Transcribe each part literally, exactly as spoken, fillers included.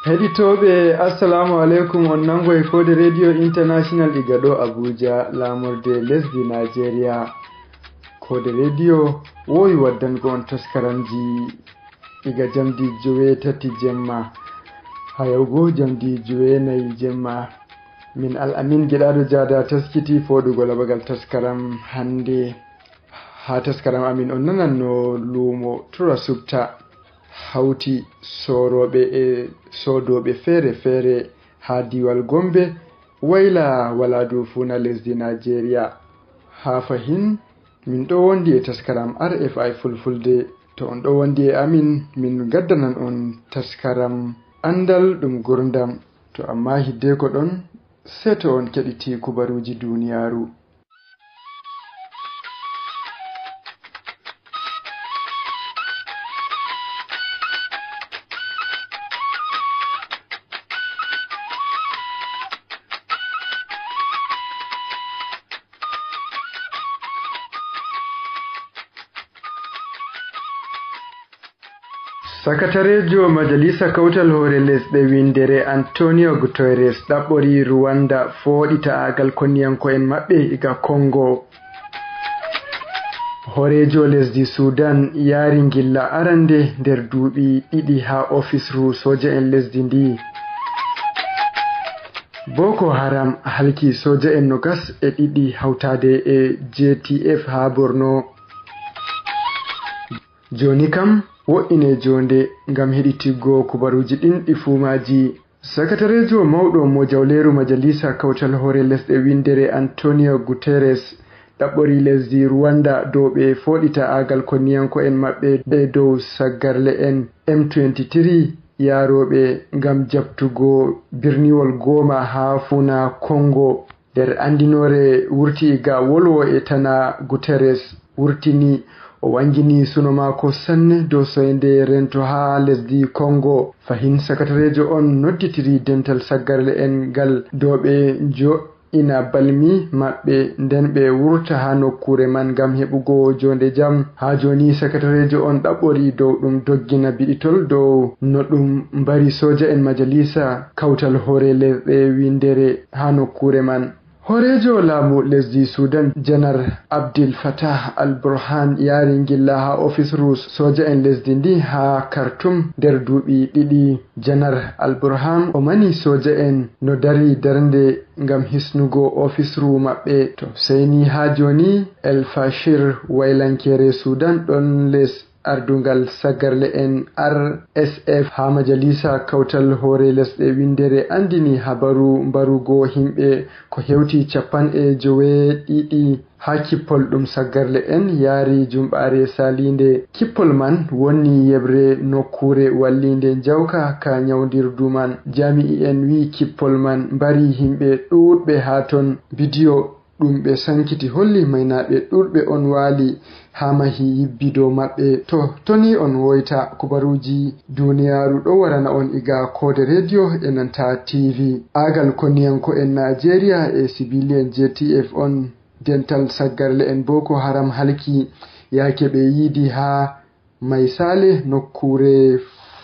Heɗitooɓe, assalamu aleykum. On nango e Koode Radio International iga ɗo Abuja, laamorde lesdi Nigeria. Koode Radio woowi waddango on taskaramji iga jamdi joweetati jemma haa yahugo jamdi joweenayi jemma. Min Al Amin Geɗaaɗo Jaada taskiti fooɗugo laɓagal taskaram hannde. Haa taskaram amin on nananno luumo Tura Subta hawti soorooɓe e soodooɓe feere-feere haa diiwal Gombe, wayla walaa dow fuuna lesdi Nigeria. Haa fahin, min ɗo wondi e taskaram R F I Fulfulde. To on ɗo wondi e amin, min gaddanan on taskaram Anndal ɗum Gurdam. To amma hiddeko ɗon, sey to on keɗiti kubaruuji duniyaaru. Sakatareejo Majalisa Kawtal Hoore Lesɗe Winndere Antonio Guterres ɗaɓɓori Rwanda fooɗita'agal konniyanko'en maɓɓe iga Kongo. Hooreejo lesdi Sudan yaari ngilla arande nder duuɓi ɗiɗi haa ofisru sooja'en lesdi ndi. Boko Haram halki sooja'en nogas e ɗiɗi hawtaade e J T F haa Borno. Jooni kam, wo'ine joonde ngam heɗitiggo kubaruuji ɗin ɗi fuu maaji. Sakatareejo mawɗo mo jawleeru Majalisa Kawtal Hoore Lesɗe Winndere Antonio Guterres ɗaɓɓori lesdi Rwanda dow ɓe fooɗita agal konniyanko'en maɓɓe e dow saggarle'en M twenty-three yaarooɓe ngam jaɓtugo birniwol Goma haa fuuna Kongo. Nder anndinoore wurti ga wolwo e tana, Guterres wurtini o wangini suno maako sanne dow soynde rento haa lesdi Kongo. Fahin sakatareejo on nodditiri dental saggarle'en ngal dow ɓe njo'ina balmi maɓɓe, nden ɓe wurta haa nokkuure man ngam heɓugo joonde jam. Haa jooni sakatareejo on ɗaɓɓori dow ɗum doggina biɗitol dow no ɗum mbari sooja'en majalisa kawtal hoore lesɗe winndere haa nokkuure man. Hooreejo laamu lesdi Sudan, Janar Abdel Fattah al-Burhan, yaari ngilla haa ofisru sooja'en lesdi ndi haa Khartoum nder duuɓi ɗiɗi. Janar al-Burhan o mani sooja'en no dari darnde ngam hisnugo ofisru maɓɓe. To, sey ni haa jooni El Fashir, waylankeere Sudan, ɗon les ardungal sagarle'en R S F haa majalisa kawtal hoore lesɗe winndere anndini habaru mbarugo himɓe ko hewti cappanɗe joweeɗiɗi haa kippol ɗum sagarle'en yaari jumɓaare saliinde. Kippol man wonni yeɓre nokkuure walliinde njawka ka nyawndirdu man. Jami'i'en wi'i kippol man mbari himɓe ɗuuɗɓe haa ton. Bidiyo ɗum ɓe sankiti holli maynaaɓe ɗuuɗɓe on waali haa mahi yibbi dow maɓɓe. To, to ni on woyta, kubaruuji duniyaaru ɗo warana on iga Koode Rediyo e nanta T V. Aagal konniyanko'en Naajeeriya e sibiliyen J T F on dental saggarle'en Boko Haram halki yaake ɓe yiidi haa Maysale, nokkuure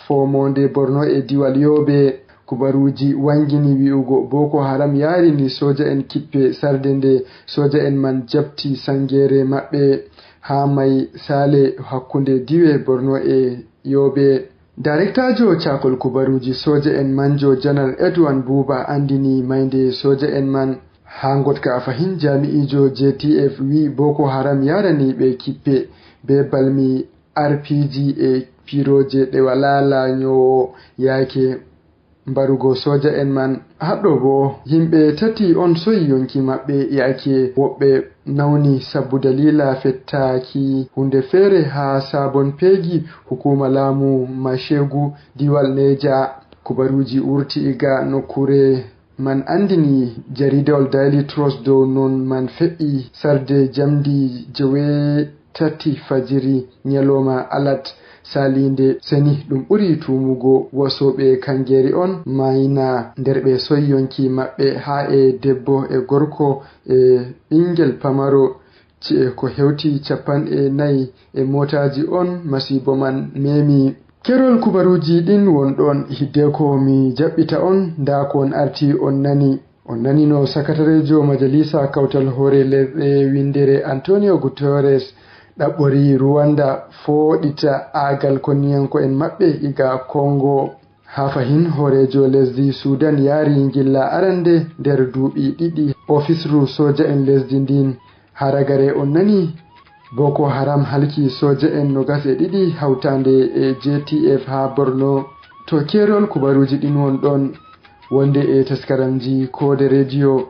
fomoonde Borno e diwal Yobe. Kubaruuji wangini wi'ugo Boko Haram yaarini sooja'en kippe sarde nde sooja'en man jaɓti sangeere maɓɓe haa Maysale hakkunde diwe Borno e Yobe. Darektaajo caakol kubaruuji sooja'en manjo Janar Edward Buba anndini maynde sooja'en man. Haa ngoɗka fahin, jami'iijo J T F wi'i Boko Haram yaarani ɓe kippe bee balmi R P G e pirooje ɗe walaa laanyoowo yaake mbarugo sooja'en man. Haɗɗo boo, yimɓe tati on soyi yonki maɓɓe yaake woɓɓe nawni sabbu daliila fettaaki huunde feere haa Sabon Pegi, hukuuma laamu Mashegu, diwal Neja. Kubaruuji wurti iga nokkuure man anndini jaridawol Daily Trust dow non man fe'i sarde jamdi joweetati fajiri nyalooma alat saliinde seni. Ɗum ɓuri tumugo wasooɓe kangeeri on maayna nder ɓe soyi yonki maɓɓe haa e debbo e gorko e ɓingel pamaro. Ci'e ko hewti cappanɗe nayi e mootaaji on masiibo man memi. Kerol kubaruuji ɗin won ɗon. Hiddeko mi jaɓɓita on, ndaa ko on arti on nani. On nanino sakatareejo majalisa kawtal hoore leyɗe winndere Antonio Guterres ɗaɓɓori Rwanda fooɗita aagal konniyanko'en maɓɓe iga Kongo. Haa fahin hooreejo lesdi Sudan yaari ngilla arande nder duuɓi ɗiɗi ofisru sooja'en lesdi ndin. Haa ragare on nani, Boko Haram halki sooja'en nogas e ɗiɗi hawtaande e J T F haa Borno. To keerol kubaruuji ɗin won ɗon, wonde e taskaramji Koode Rediyo.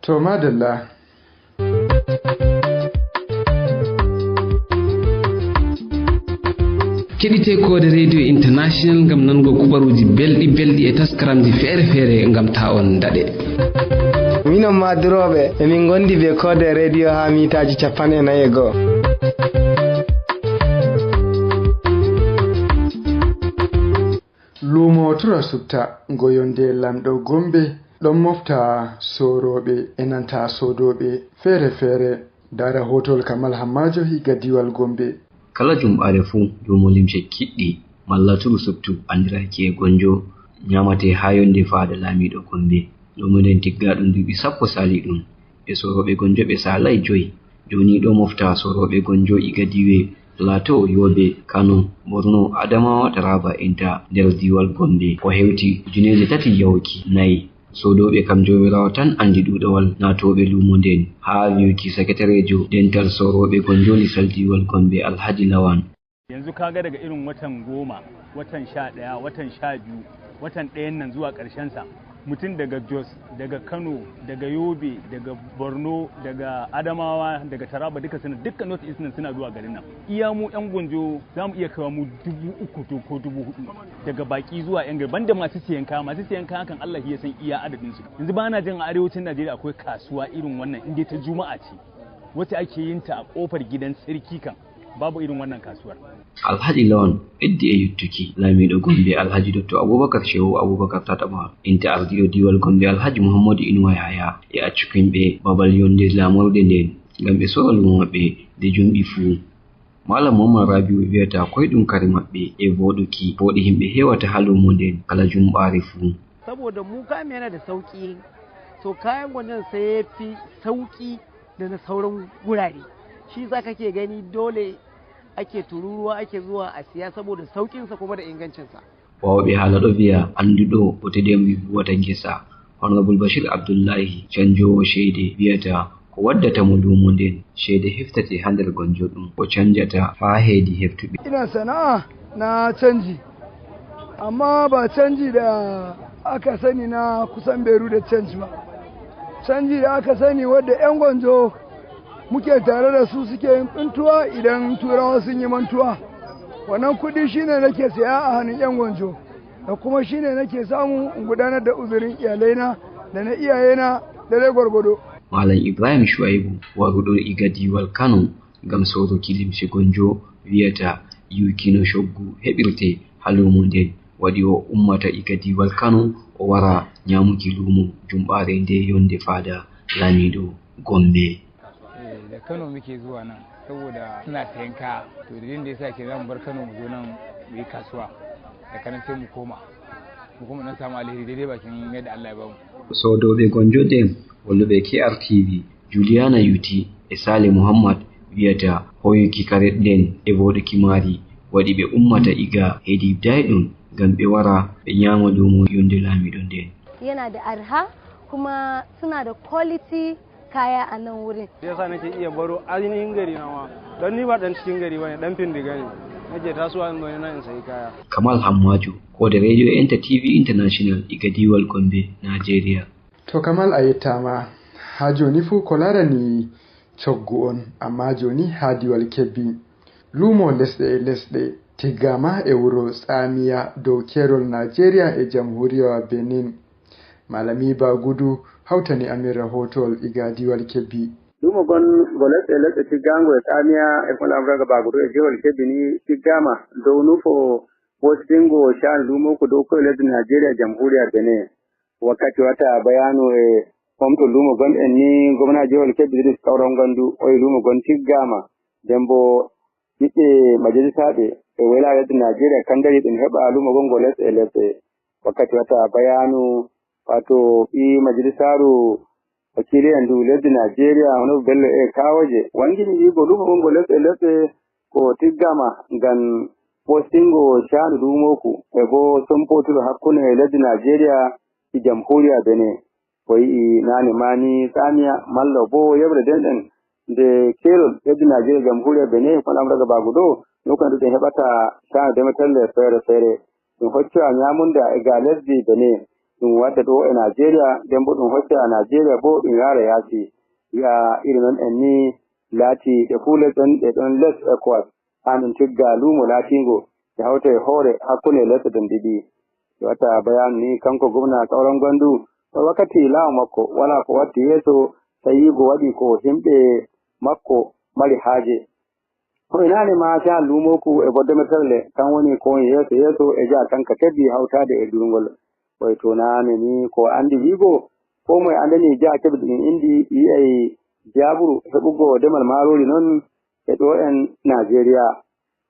To madalla. Keɗite Koode Radio International ngam nango kubaruuji belɗi belɗi e taskaramji feere feere ngam ta on daɗe. Minon ma durooɓe, emin ngondi be Koode Radio haa miitaaji capanɗe nayi e go'o. Luumo Tura Sutta, ngo yonde lamɗo Gombe, ɗon mofta soorooɓe e nanta soodooɓe feere feere. Dara hootol Kamal Hammaajo iga diwal Gombe. Kala jumɓaare fuu, luumo limce kiɗɗi malla turu suttu, anndiraaki e gonjo, ñaamate haa yonde faada laamiiɗo Gombe. Luumo nden tiggaaɗum duuɓi sappo saali ɗum, e soorooɓe gonjo ɓe saalay joy. Jooni ɗo mofta soorooɓe gonjo iga diiwe Plateau, Yobe, Kano, Borno, Adamawa, Taraba, inta nder diiwal Gombe. Ko hewti ujuneeje tati yahuki nayi. Soodooɓe kam Joomiraawo tan anndi ɗuuɗawal naatooɓe luumo nden, haa wi'uki sakatareejo dental soorooɓe gonjo lisal diiwal Gombe Alhaji Lawan. Yanzu ka ga daga irin watan goma, watan sha ɗaya, watan sha biyu, watan ɗayan nan zuwa ƙarshensa, mutum daga Jos, daga Kano, daga Yobe, daga Borno, daga Adamawa, daga Taraba, duka suna, dukkan North East nan suna zuwa garin nan. Iya mu yan gonjo za mu iya kaiwa mu dubu uku to ko dubu hudu daga baki zuwa yan gari, banda masu siyan kaya. Masu siyan kaya kan Allah ya san iya adadin su. Yanzu ba na jin a arewacin Najeriya akwai kasuwa irin wannan, inda ta Juma'a ce, wacce ake yin ta a kofar gidan sarki kan. Babu irin wannan kasuwar. Alhaji Lawan ɓeddi e yettuki laamiiɗo Gombe Alhaji Dotto Abubakar Shehu Abubakar Tataɓa, inta ardiiɗo diiwal Gombe Alhaji Muhammadu Inuwa Yahaya e accuki yimɓe babal yonde laamorde nden ngam ɓe soora luumo maɓɓe nde jumɓi fuu. Malam Muhammad Rabiu wi'ata koyɗum kare maɓɓe e vooɗuki, vooɗi yimɓe heewata haa luumo nden kala jumɓaare fuu. Saboda mu kayan yana da sauƙi, so kayan gwanjon sai ya fi sauƙi da na sauran gurare. Shi yasa kake gani dole ake tururuwa, ake zuwa a siya saboda sauƙinsa kuma da ingancinsa. Waawɓe haala ɗo wi'a, annduɗo bote ndiyam wi buwata ngesa. Honorable Bashir Abdullahi, canjoowo ceede, wi'ata ko waddata mo luumo nden, ceede heftate haa nder gonjo ɗum o canjata haa heedi heftuɓe. Ina sana'a na canji, amma ba canji da aka sani na kusan beru da canji ba. Canji da aka sani wadda 'yan gwanjo muke tare da su suke yin tsuntuwa idan turawa sun yi mantuwa. Wannan kuɗi shine nake saya a hannun 'yan gwanjo, da kuma shine nake samu in gudanar da uzurin iyalaina da na iyayena da dai gwargwado. Malam Ibrahim Shuaibu, waruɗo iga diiwal Kano ngam sooruki limse gonjo, wi'ata yi'uki no coggu heɓirte haa luumo nden, waɗi o ummata iga diiwal Kano, o wara ñaamuki luumo jumɓaare nde yonde faada laamiiɗo Gombe. Eh, da Kano muke zuwa nan saboda suna sayan kaya. To, dalilin da yasa ke za mu bar Kano mu zo nan mu yi kasuwa, da kanan sai mu koma, mu kuma nan samu alheri daidai bakin yadda Allah ya bamu. Soodooɓe gonjo nden, holluɓe K R T V, Juliana Yuti e Sale Muhammad wiyata hoyuki karet ɗen e voɗuki maari waɗi ɓe ummata iga hedi dayɗum ngam ɓe wara ɓe ñaama lumo yonde laamiɗo nden. Yana da arha kuma suna da quality kaya a nan wurin. Shi yasa nake iya baro ainihin gari na ma. Don ni ba dan cikin gari bane, dan findiga ne. Nake tasowa in zo nan in sayi kaya. Kamal Hammaju, ko da Radio Enter T V International iga diwal Gombe, Nigeria. To Kamal, a yettaama. Haa jooni fuu ko laarani coggu on, ammaa jooni haa diwal Kebbi. Luumo lesɗe e lesɗe tiggaama e wuro Tsamiya dow keerol Naajeeriya e Jamhuriya Benin. Malami Bagudu hawtani amin rahootowol iga diwal Kebbi. Luumo gon ngo lesɗe e lesɗe tiggaango e Tsamiya e Fulaamraga Bagudu e jihol Kebbi ni tiggaama dow nufo wositingo caani luumooku dow koye lesdi Naajeeriya e Jamhuriya Benin. Wakkati watta bayaanu e omto luumo gonɗen ni, gomnaajo Hol Kebbi Idris Kawral Ngandu oyi luumo gon tiggaama, nden bo ɓiɓɓe majalisaaɓe e woyla lesdi Naajeeriya kandari ɗum heɓa luumo gon ngo les e les. Wakkati watta bayaanu, wato ɓi majalisaaru wakiili'en ndu lesdi Naajeeriya, Honorable Bello A Kawoje, wangini wiigo luumo gon ngo les e les ko tiggaama ngam ɓostingo caandu duumooku e bo sompooturu hakkunde lesdi Naajeeriya e Jamhuuriya Benin. O yi'i naane maa ni Tsamiya malla bo yeɓre denɗen nde keerol lesdi Naajeeriya e Jamhuuriya Benin ko Amraga Bagudo, nokku ndu ɓe heɓata caandu demeterle feere-feere. Ɗum hocca ñaamunde e ga lesdi Benin, ɗum wadda ɗo e Naajeeriya, nden bo ɗum hocca Naajeeriya bo ɗum yaara yaasi. Wi'a iri non en ni laati ɗe fuu lesɗen ɗe ɗon les ECOWAS. Haa min tigga luumo laatiingo e hawta e hoore hakkunde lesɗe ɗen ɗiɗi. Ɓe watta bayaanu ni kanko gomna Kawral Ngandu, o wakkati laamu makko walaa ko watti yeeso, tawiigo waɗi ko yimɓe makko mari haaje. Ko inaane ma Jean Luumoku e Boddo Meterle, kan woni ko woni yeeso yeeso e jaa kanka kadi hawtaade e durngol. Koye to naane ni ko anndi wiigo, ko moye anndani jaa keɓi ɗum indi yi'ay jaaburu heɓugo demal maaroori non e ɗo en Naajeeriya.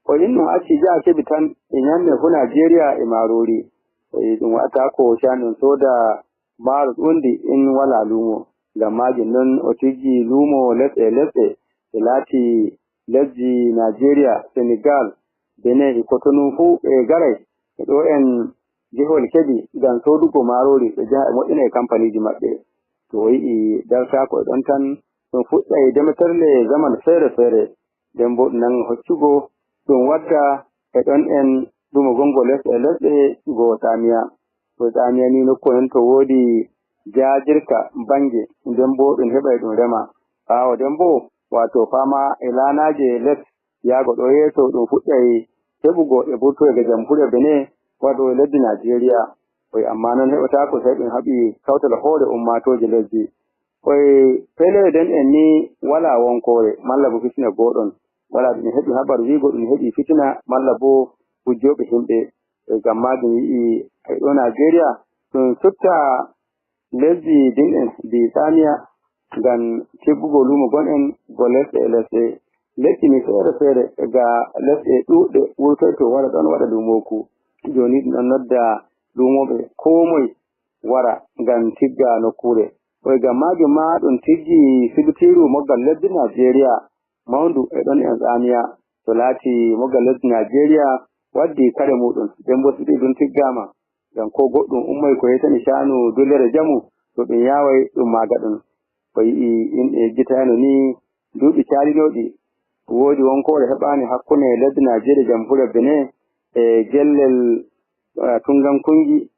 O inno acci jaa keɓi tan e ñamme fo Naajeeriya e maaroori. O yi ɗum waɗata ko can ɗum sooda maaro ɗuundi in walaa luumo. Ngam maajum non o tiggi luumo lesɗe e lesɗe, ɓe laati lesdi Naajeeriya, Senegaal, Benin e Kotonu fuu ɓe garay e ɗo en jehol keɓi ngam soodugo maaroori ɓe jaha e moƴƴina e kampaniiji maɓɓe. To o yi'i dartaako e ɗon tan, ɗum fuɗɗay demeterle zaman feere-feere. Nden bo ɗum nanga hoccugo ɗum wadda e ɗon en ɗum o gongo lesɗe e lesɗe go Tsamiya. Ko Tsamiya ni nokku on to woodi jaajirka bannge, nden bo ɗum heɓay ɗum rema. Ɓaawo nden bo, waato fama e laanaaje les yaago ɗo yeeso ɗum fuɗɗay heɓugo e burtoy ga jamhuriya Benin waɗo e lesdi Naajeeriya. Oy amma non heɓataako sey ɗum haɓi kawtal hoore ummaatooje lesdi. Koye peleɗen en ni walaa wonkoore malla bo fitina gooɗon. Walaa ɗum heɓi habar wiigo ɗum heɓi fitina malla bo hujjooɓe himɓe. E gam maajum yi'i ay ɗo Naajeeriya ɗum sutta lesdi din'en di Tsamiya ngam tiggugo luumo gon'en go lesɗe e lesɗe. Lekki ni feere feere ga lesɗe ɗuuɗɗe wurtoyto wara ɗon waɗa luumooku. Jooni ɗum ɗon nodda luumooɓe koo moye wara ngam tigga nokkuure. Koye gam maajum maa ɗum tiggi sibitiiru moggal lesdi Naajeeriya mawndu e ɗon en Tsamiya. To laati moggal lesdi Naajeeriya waddi kare muuɗum, nden bo sibitiiru ndun tiggaama. Ngam koo goɗɗum ummoy ko yeetani caanu dullere jamu, to ɗum yaaway ɗum maaga ɗum. O yi'i yimɓe yejjitayno ni duuɓi caalinooɗi, woodi wonkoore heɓaani hakkunde lesdi Naajeeriya e jamhuriya Benin e gellel Tungankungi.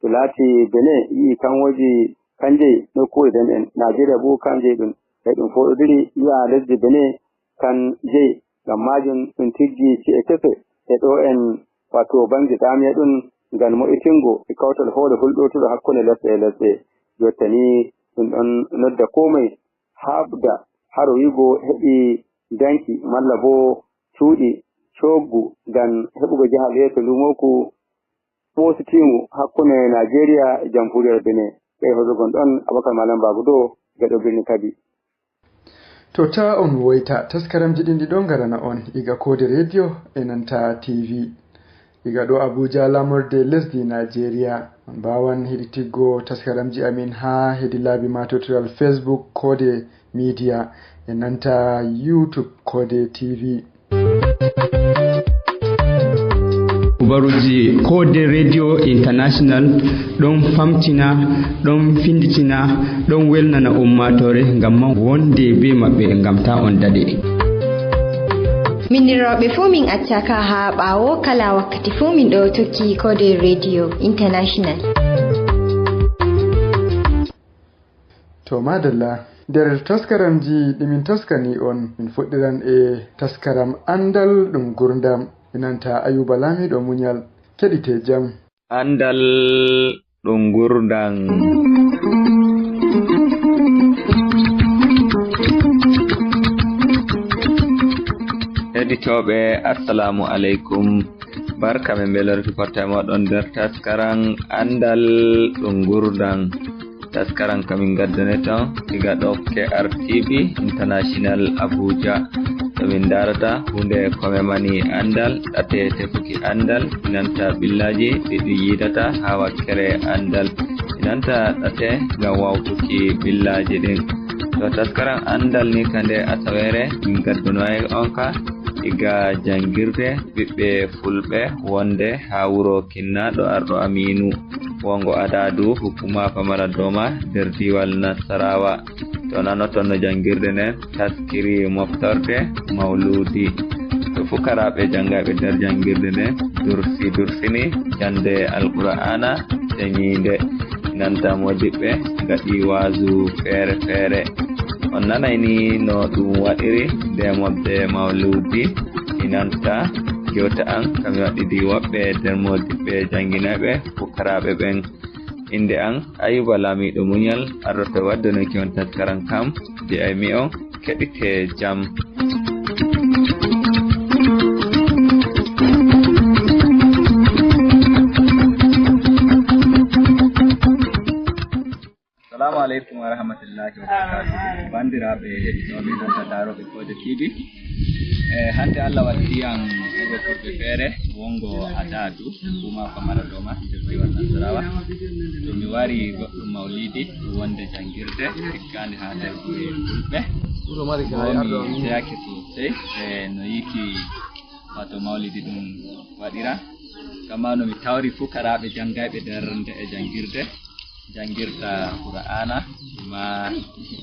To laati Benin yi'i kan woodi kan jeyi nokkuure den'en Naajeeriya bo kan jeyi ɗum. Tawi ɗum fooɗodiri yi'a lesdi Benin kan jeyi. Ngam maajum ɗum tiggi ci'e kese e ɗo en wato bannge Tsamiya ɗum ngam mo'itingo e kawtal hoore hulɗootoɗo hakkunde lesɗe e lesɗe. Jotta ni ɗum ɗon nodda koo moye haɓda haro wiigo heɓi danki malla bo cuuɗi coggu ngam heɓugo jahal yeeso luumooku ɓoositiingu hakkunde Naajeeriya e jamhuriyal Benin. Ɓe hoɗogon ɗon Abakar Malam Bagudo gaɗo birni Kabi. To taa on woyta, taskaramji ɗin ɗi ɗon ngarana on iga Koode Rediyo e nanta T V. Diga ɗo Abuja, lamorde lesdi Najeriya. On mbaawan heɗitiggo taskaramji amin haa hedi laabi matotiral Facebook, Kode Media, e nanta YouTube, Kode T V. Kubaruji Kode Radio International ɗon famtina, ɗon finditina, ɗon welnana ummaatoore ngam man wonde be maɓɓe ngam ta on daɗe. Minnirooɓe fuu min accaka haa ɓaawo kala wakkati fuu min ɗo tokki Kode Radio International. To madalla, nder taskaramji ɗi min taskani on, min fuɗɗiran e taskaram Anndal ɗum Gurdam, e nanta Ayuba Laamiiɗo Muñal. Keɗite jam. Anndal ɗum Gurdam. Heɗitooɓe, assalamu aleykum. Barka, min mbelorki fotta e moɗon nder taskaram Anndal ɗum Gurdam. Taskaram ka min ngaddane ton diga ɗo K R T V International Abuja. To min ndarata huunde ko memani anndal, ɗate tefuki anndal, inanta ɓillaaji ɗi ɗum yiidata haa wakkere anndal, inanta ɗate ngam wawtuki ɓillaaji ɗin. To taskaram Anndal ni ka nde asaweere, min ngaddanoyi on ka diga janngirde ɓiɓɓe Fulɓe wonde haa wuro Kinnaaɗo Arɗo Amiinu, wongo Adaadu, hukuma Famara Dooma, nder diiwal Nasarawa. To nanoton no janngirde nden taskiri moftorde mawluudi. To fukaraaɓe janngayɓe nder janngirde nden dursi dursini jannde Alqur'aana ceñiinde, nanta moodiɓɓe ngaɗi waazu feere feere. On nanay ni no ɗum waɗiri nde mofde mawluudi, inanta jewta an ka mi waɗɗidi woɓɓe nder moodiɓɓe jannginayɓe fukaraaɓe ɓen. Innde an Ayuba Laamiiɗo Muñal, ardoto waddanoki on taskaram kam, je'aymi on, keɗite jam. Salaamu aleykum wa rahmatullahi wa barakaatuh. Banndiraaɓe heɗitooɓe nanta daarooɓe Kode T V. E hannde Allah waddi an ɗo fulɓe feere wongo Adaadu, hukuma Famara Dooma, nder diiwal Nasarawa. To mi wari goɗɗum mawliidi wonde janngirde, tiggaande haa nder gure fulɓe. Wuro mari Boo gaay arɗo mi amin. Seyake sosey, e no yiiki waato mawliidi ɗum waɗira. Kamma no mi tawri fukaraaɓe janngayɓe nder nde'e janngirde, janngirta Qur'aana, ma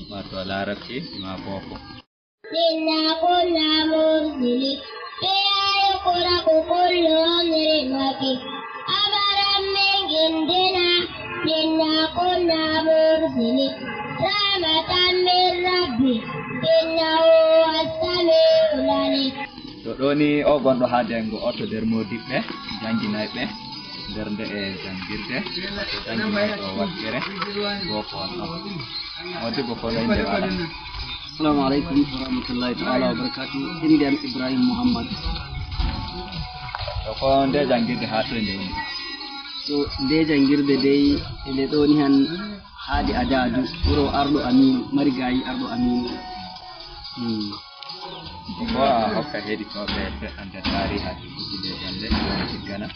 waato Laarabci, ma Booko. إنا كنا مرسلين فيها يفرق كل أمر حكيم أمرا من عندنا إنا كنا مرسلين رحمة من ربي إنه هو السميع العليم. To ɗo ni o gonɗo haa dengo o to nder moodiɓɓe jannginayɓe nder nde'e janngirde, jannginayɗo wakkere Booko on ɗon. Moodibbo, ko no innde maaɗa? Assalamu alaikum wa rahmatullahi ta'ala wa barakatuh. Innde am Ibrahim Muhammad. To ko nde janngirde haa toy nde woni? To nde janngirde dey, e nde ɗo ni han haade Adaadu, wuro Arɗo Amiin, marigayi Arɗo Amiin. Hmm. Ko a hokka heɗitooɓe feɗɗante taariha tiggude jannde, tiggaana?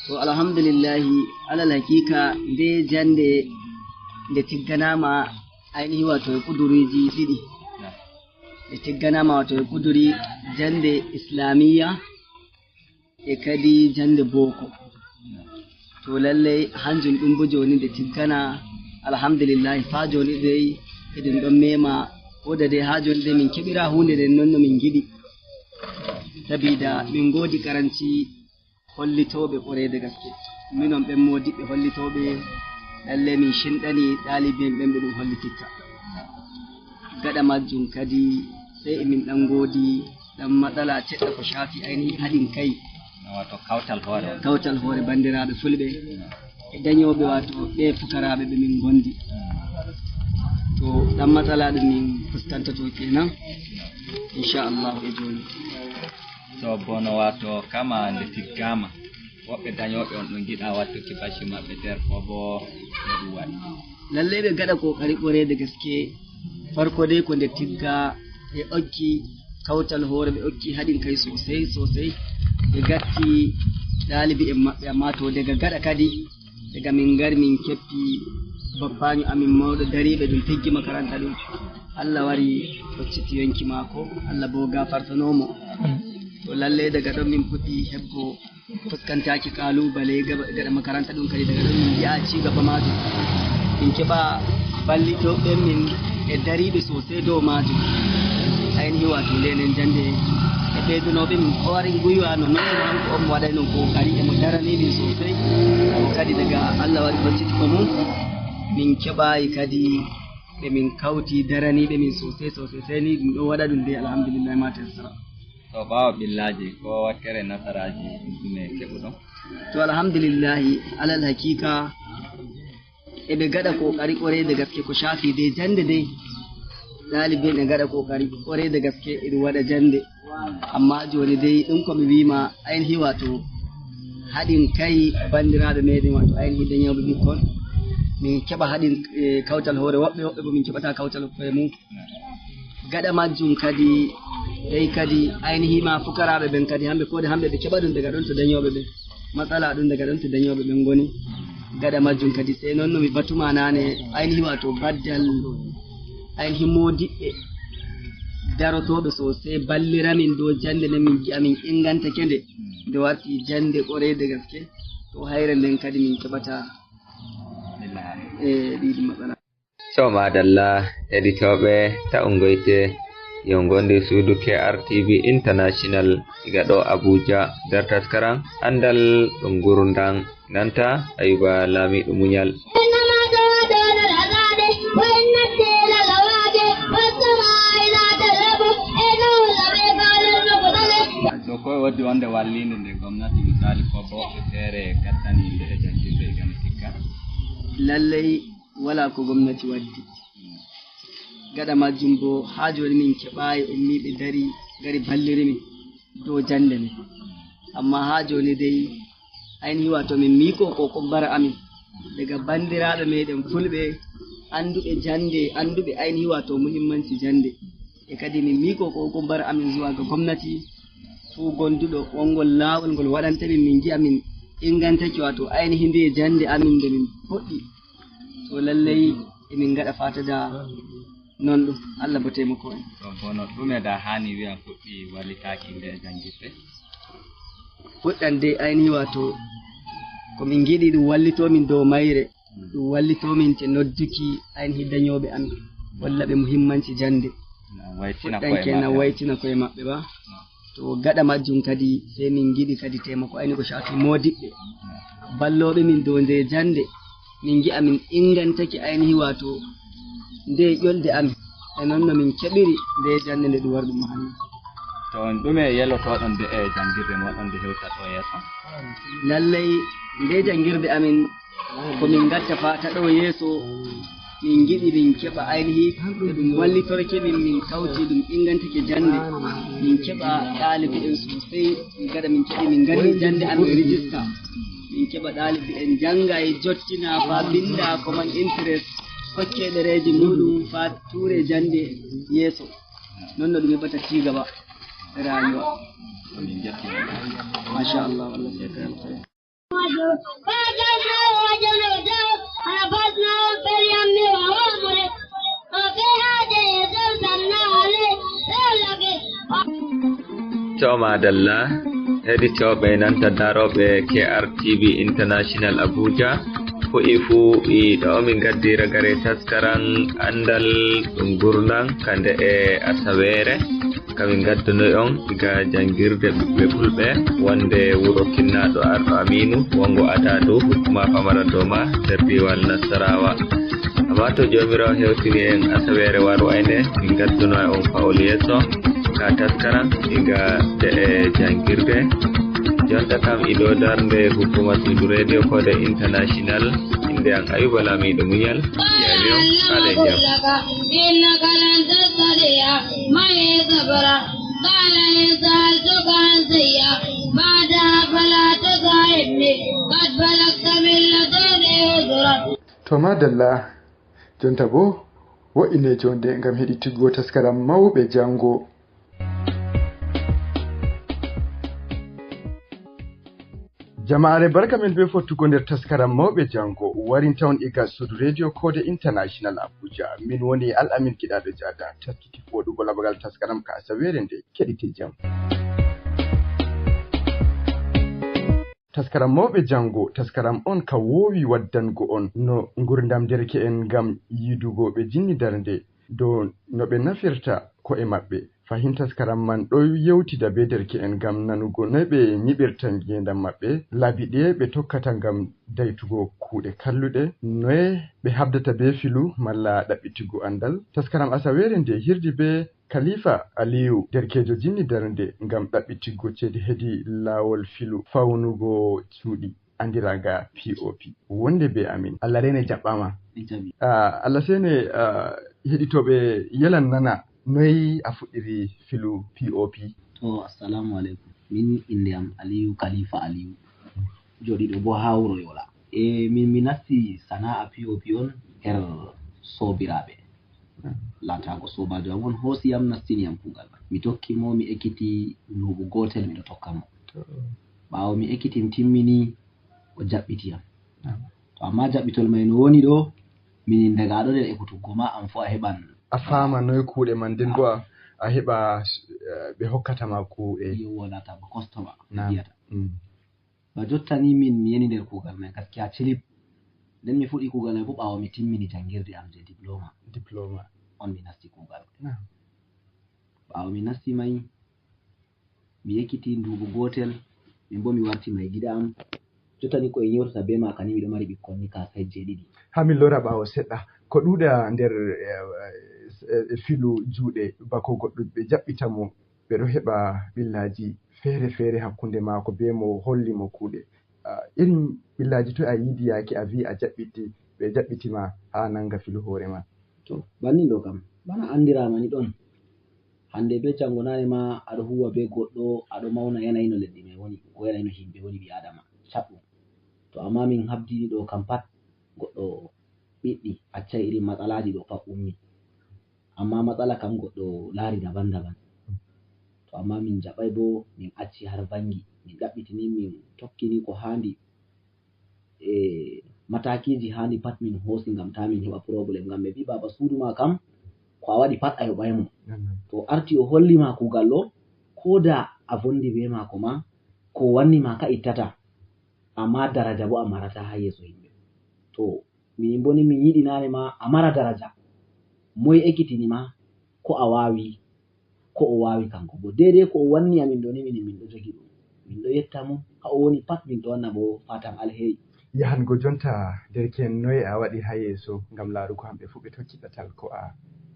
To, alhamdulillahi, alal haqiqa, nde jannde nde tigganaama ainihi, wato e kuduriji ɗiɗi. Naam. Nde tigganaama, wato e kuduri jannde Islamiyya e kadi jannde Booko. Naam. To, lallay, hanjum ɗum bo jooni nde tiggana, alhamdulillahi, faa jooni dey eɗen ɗon meema, wooda dey haa jooni dey min keɓira huunde nden non no min ngiɗi. Sabida min ngoodi karanci hollitooɓe ƙwarai da gaske. Minon ɓen moodiɓɓe hollitooɓe, lallay min shinɗani ɗaalibi'en ɓen ɓe ɗum hollitikka. Gaɗa majjum kadi, sey e min ɗan ngoodi ɗan matsala seɗɗa ko shaafi ainihi haɗin kay. Wato kawtal hoore. Kawtal hoore banndiraaɓe fulɓe e dañooɓe, wato ɓe fukaraaɓe ɓe min ngondi. To, ɗan matsala ɗum min fuskantoto kenan, inchallahu, e jooni. To, bono, wato kama nde tiggaama, woɓɓe dañooɓe on ɗon ngiɗa wattuki bacci maɓɓe nder ko bo no ɗum waɗi? Lallay ɓe gaɗa kokari ƙwarai da gaske. Farko dey ko nde tigga ɓe okki kawtal hoore, ɓe okki haɗin kay sosai sosai. Ɓe gatti ɗaalibi en maɓɓe, amma to daga gaɗa kadi, daga min ngari min keppi bappaño amin mawɗo dariiɓe ɗum, teggi makaranta ɗum. Allah wari hocciti yonki maako, Allah bo gafartanoo mo. To lalle daga ɗon min puɗɗi heɓgo fuskantaaki kalubale gaɗa makaranta ɗum kadi, daga ɗon min nji'a ci gaba maajum. Min keɓa ballitooɓe min e dariiɓe sosai dow maajum. Aynihi wato nden jannde e ɓeydunooɓe min kwarin gwiwa no non hanko on waɗayno kokari e mo darani min sosai. O kadi daga Allah waɗi hocciti ko mum, min keɓayi kadi ɓe min kawti daraniɓe min sosai sosai, sai ni ɗum ɗo waɗa ɗum dai alhamdulillahi ma tayassara. To ɓaawo ɓillaaji, ko wakkere nasaraaji ɗume keɓuɗon? To alhamdulillahi, alal haqiqa eɓe gaɗa kokari kwarai da gaske ko shafi dai jannde dai. Ɗalibi en e gaɗa kokari kwarai da gaske e ɗum waɗa jannde. Amma joni dai ɗum ko mi wima aynihi wato haɗin kai banndiraaɓe meɗen wato aynihi dañooɓe ɓikkon. Min keɓa haɗin, eh, kawtal hoore woɓɓe, woɓɓe bo min keɓata kawtal koye mum. Gaɗa majjum kadi, ɓey kadi aynihi ma fukaraaɓe ɓen kadi, hamɓe koode hamɓe ɓe keɓa ɗum daga ɗon to dañooɓe ɓen. Matsala ɗum daga ɗon to dañooɓe ɓen ngoni. Gaɗa majjum kadi, sey non no mi batuma naane, aynihi wato baddal, aynihi moodiɓɓe darotooɓe sosai ballira min dow jannde nden min ngi'a min ingantake nde. Nde warti jannde kwarai da gaske, to hayre nden kadi min keɓata, eh, ɗiɗi matsala. To madalla, heɗitooɓe, ta ungoyte, yo ngondi suudu K R T V International, iga ɗo Abuja, nder taskaram, anndal ɗum ngurndam, nanta Ayuba Laamiiɗo Muñal. Ɗo koye waddi wonde walliinde nde gomnati, misali ko bo feere gattani nde e jangirde e gane tikka. Lallay wala ko gomnati waddi. Gaɗa majjum bo, haa jooni min keɓaayi ummiiɓe dari, ngari balliri min dow jannde nden. Amma haa jooni dey, aynihi wato min miiko ko kubbara amin. Daga banndiraaɓe meɗen fulɓe, annduɓe jannde, annduɓe aynihi wato muhimmanci jannde. E kadi min miiko ko kubbara amin zuwa ga gomnati, fuu gonduɗo wongol laawol ngol waɗante min, min ngi'a min ingantake wato aynihi nde jannde amin nde min fuɗɗi. To lallay emin ngaɗa fatada non ɗum. Allah bo taimako en. To bono ɗume da hani wi'an fuɗɗi wallitaaki nde e janngirde? Fuɗɗan de aynihi wato ko min ngiɗi ɗum wallito min dow mayre, ɗum wallito min te nodduki aynihi dañooɓe amin, walla ɓe muhimmanci jannde. Na waytina koye maɓɓe. Fuɗɗan kenan waytina koye maɓɓe ba. Na. To gaɗa majjum kadi, sey min ngiɗi kadi taimako ayni ko shafi moodiɓɓe, ballooɓe min dow nde jannde, min ngi'a min ingantake aynihi wato nde ƴolde amin. E non no min keɓiri nde jannde nde ɗum wari ɗum hannde. To on ɗume yelotoɗon nde e janngirde moɗon nde hewtatoo yeeso? Lallay nde janngirde amin ko min ngatta fata ɗo yeeso, min ngiɗi min keɓa aynihi, to ɗum wallitorke min, min kawti ɗum ingantake jannde, min keɓa ɗaalibe en sosai, min gaɗa min keɓi min nganni jannde amin rijista, min keɓa ɗaalibe en jannga e jottina fa binnda common interest, hokke ɗereeji muɗum fa ture jannde yeeso. Non no ɗum heɓata cigaba e rayuwa. Masha Allah, Allah seka alkhair. To madalla, heɗitooɓe nanta darooɓe K R T V International Abuja, fuɗi fuu i ɗo min gaddi ragare taskaran anndal ɗum gurdam kande e asaweere. Kamin gaddunoy on diga janngirde ɓiɓɓe fulɓe wonde wuro kinnaaɗo arɗo Amiinu, wongo Adadu, hukuma Famara Doma, nder diiwal Nasarawa. Amma to Joomiraawo hewtini en asaweere warwayne, min gaddunoy on fa'ol yeeso ka taskaram diga de'e janngirde. Jonta kam iɗo darnde hukuma suudu Radio Kode International, innde am Ayuba Laamiiɗo Muñal. Yaamiyo, kala e jam. إنك لن تستطيع معي صبرا. قال إن سألتك عن شيء بعدها فلا تصاحبني. قد بلغت من لدني عذرا. To madalla, jonta bo, wo'ine jonde ngam heɗitiggo taskaram mawɓe janngo. Jamaare, barka men bee fottugo nder taskaram mawɓe janngo. Warinta on iga suudu Radio Koode International Abuja. Min woni Al Amin Giɗaaɗo Jaada, taskiti fooɗugo labagal taskaram ka asaweere nde. Keɗite jam. Taskaram mawɓe janngo, taskaram on ka woowi waddango on no ngurdam derke'en ngam yidugo ɓe jinni darnde, dow no ɓe nafirta ko'e maɓɓe. Fahin taskaram man ɗo yewtida bee derke'en ngam nanugo noy ɓe nyiɓirta ngeendam maɓɓe, laabi ɗiye ɓe tokkata ngam daytugo kuuɗe kalluɗe, noye ɓe haɓdata bee filu malla ɗaɓɓitigo anndal. Taskaram asaweere nde hirdi bee Khalifa Aliyu, derkeejo jinni darnde ngam ɗaɓɓitiggo ceede hedi laawol filu fawnugo cuuɗi, andiraaga P O P. Wonde bee amin. Allah reene, jaɓɓaama. Mi jaɓi. Ah, Allah seene, ah, heɗitooɓe yelan nana, noy a fuɗɗiri filu P O P? To, assalamu aleykum. Min innde am Aliyu Khalifa Aliyu. Jooɗiiɗo boo haa wuro Yola. E min mi nasti sana'a P O P on her soobiraaɓe. Laataago soobaajo am on hoosi yam, nastini yam kuugal man. Mi tokki mo, mi ekkiti nduuɓu gootel miɗo tokka mo. Ɓaawo mi ekkiti mi timmini, o jaɓɓiti yam. To, ammaa jaɓɓitol may no woni ɗo, minin daga a ɗo nder ekkutuggo ma, an fuu a heɓan. A faama noy kuuɗe man, nden boo a, a heɓa, eh, ɓe hokkata ma kuuɗe. Yowwa, laata ba customer, ɓe Naam. Mbiyata. Mm. Ba jotta ni min mi yani nder kuugal may gaskiya cilip. Nden mi fuɗɗi kuugal may boo ɓaawo mi timmini janngirde am je diploma. Diploma. On mi nasti kuugal. Naam. Ɓaawo mi nasti may, mi ekkiti nduuɓu gootel, min boo mi warti may giɗa am. Jotta ni ko en yewtata bee maaka ni, miɗo mari ɓikkon ni ka sayje ɗiɗi. Haa min lora ɓaawo seɗɗa. Ko ɗuuɗa nder, eh, eh, filu juuɗe, bako goɗɗo ɓe jaɓɓita mo, ɓe ɗo heɓa ɓillaaji feere-feere hakkunde maako bee mo holli mo kuuɗe. Ah, irin ɓillaaji toy a yiidi yaake a vi'i a jaɓɓiti, ɓe jaɓɓiti ma haa nannga filu hoore ma? To, bannin ɗo kam, bana anndiraama ni ɗon. Hannde bee janngo naane ma a ɗo huuwa bee goɗɗo, a ɗo mawna yanayi no leddi may woni, ko yanayi no yimɓe woni ɓii Aadama, caɗɗum. To, ammaa min habdini ɗo kam pat, goɗɗo ɓiɗɗi, accay irin matsalaaji ɗo pat ummi. Ammaa matsala kam goɗɗo laari daban-daban. To, ammaa min jaɓay boo, min acci har vangi. Min ɗaɓɓitini, min tokkini ko haandi. E matakiiji haandi pat min hoosi ngam taa min heɓa problème. Ngam ɓe mbi'i baaba suudu ma kam, ko a waɗi pat a yoɓay mo. Nonnon. To, o arti o holli ma kuugal ɗo, ko da a vondi bee maako ma, ko o wanni ma ka ittata. Ammaa daraja boo a marata haa yeeso yimɓe. To, minin boo ni min yiɗi naane ma a mara daraja. Moy ekkitini ma ko a waawi, ko o waawi kanko boo? Deydey ko o wanni amin ɗo ni, minin min ɗo jogi ɗum. Min ɗo yetta mo, haa o woni pat min ɗo wanna boo fatan alheri. Yahango jonta, derke'en, noye a waɗi haa yeeso ngam laarugo hamɓe fuu ɓe tokki ɗatal ko a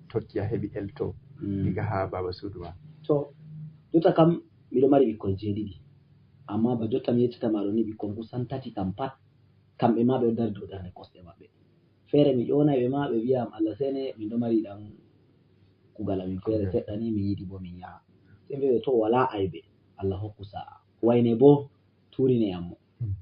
tokki a heɓi elto Mm. diga haa baaba suudu ma? To, jotta kam miɗo mari ɓikkon jeeɗiɗi. Ammaa ba jotta mi yeccata ma ɗo ni, ɓikkon kusan tati kam pat, kamɓe ma ɓe ɗo dari dow darnde kosɗe maɓɓe. Feere mi ƴoonay ɓe ma, ɓe wi'a am, "Allah seene, min ɗo mari ɗan kuugal amin feere Kuugal. seɗɗa ni, min yiɗi boo min yaha." Sey mi wi'a ɓe, "To, walaa aybe, Allah hokku sa'a. Wayne boo, tuurine am mo." Hmm.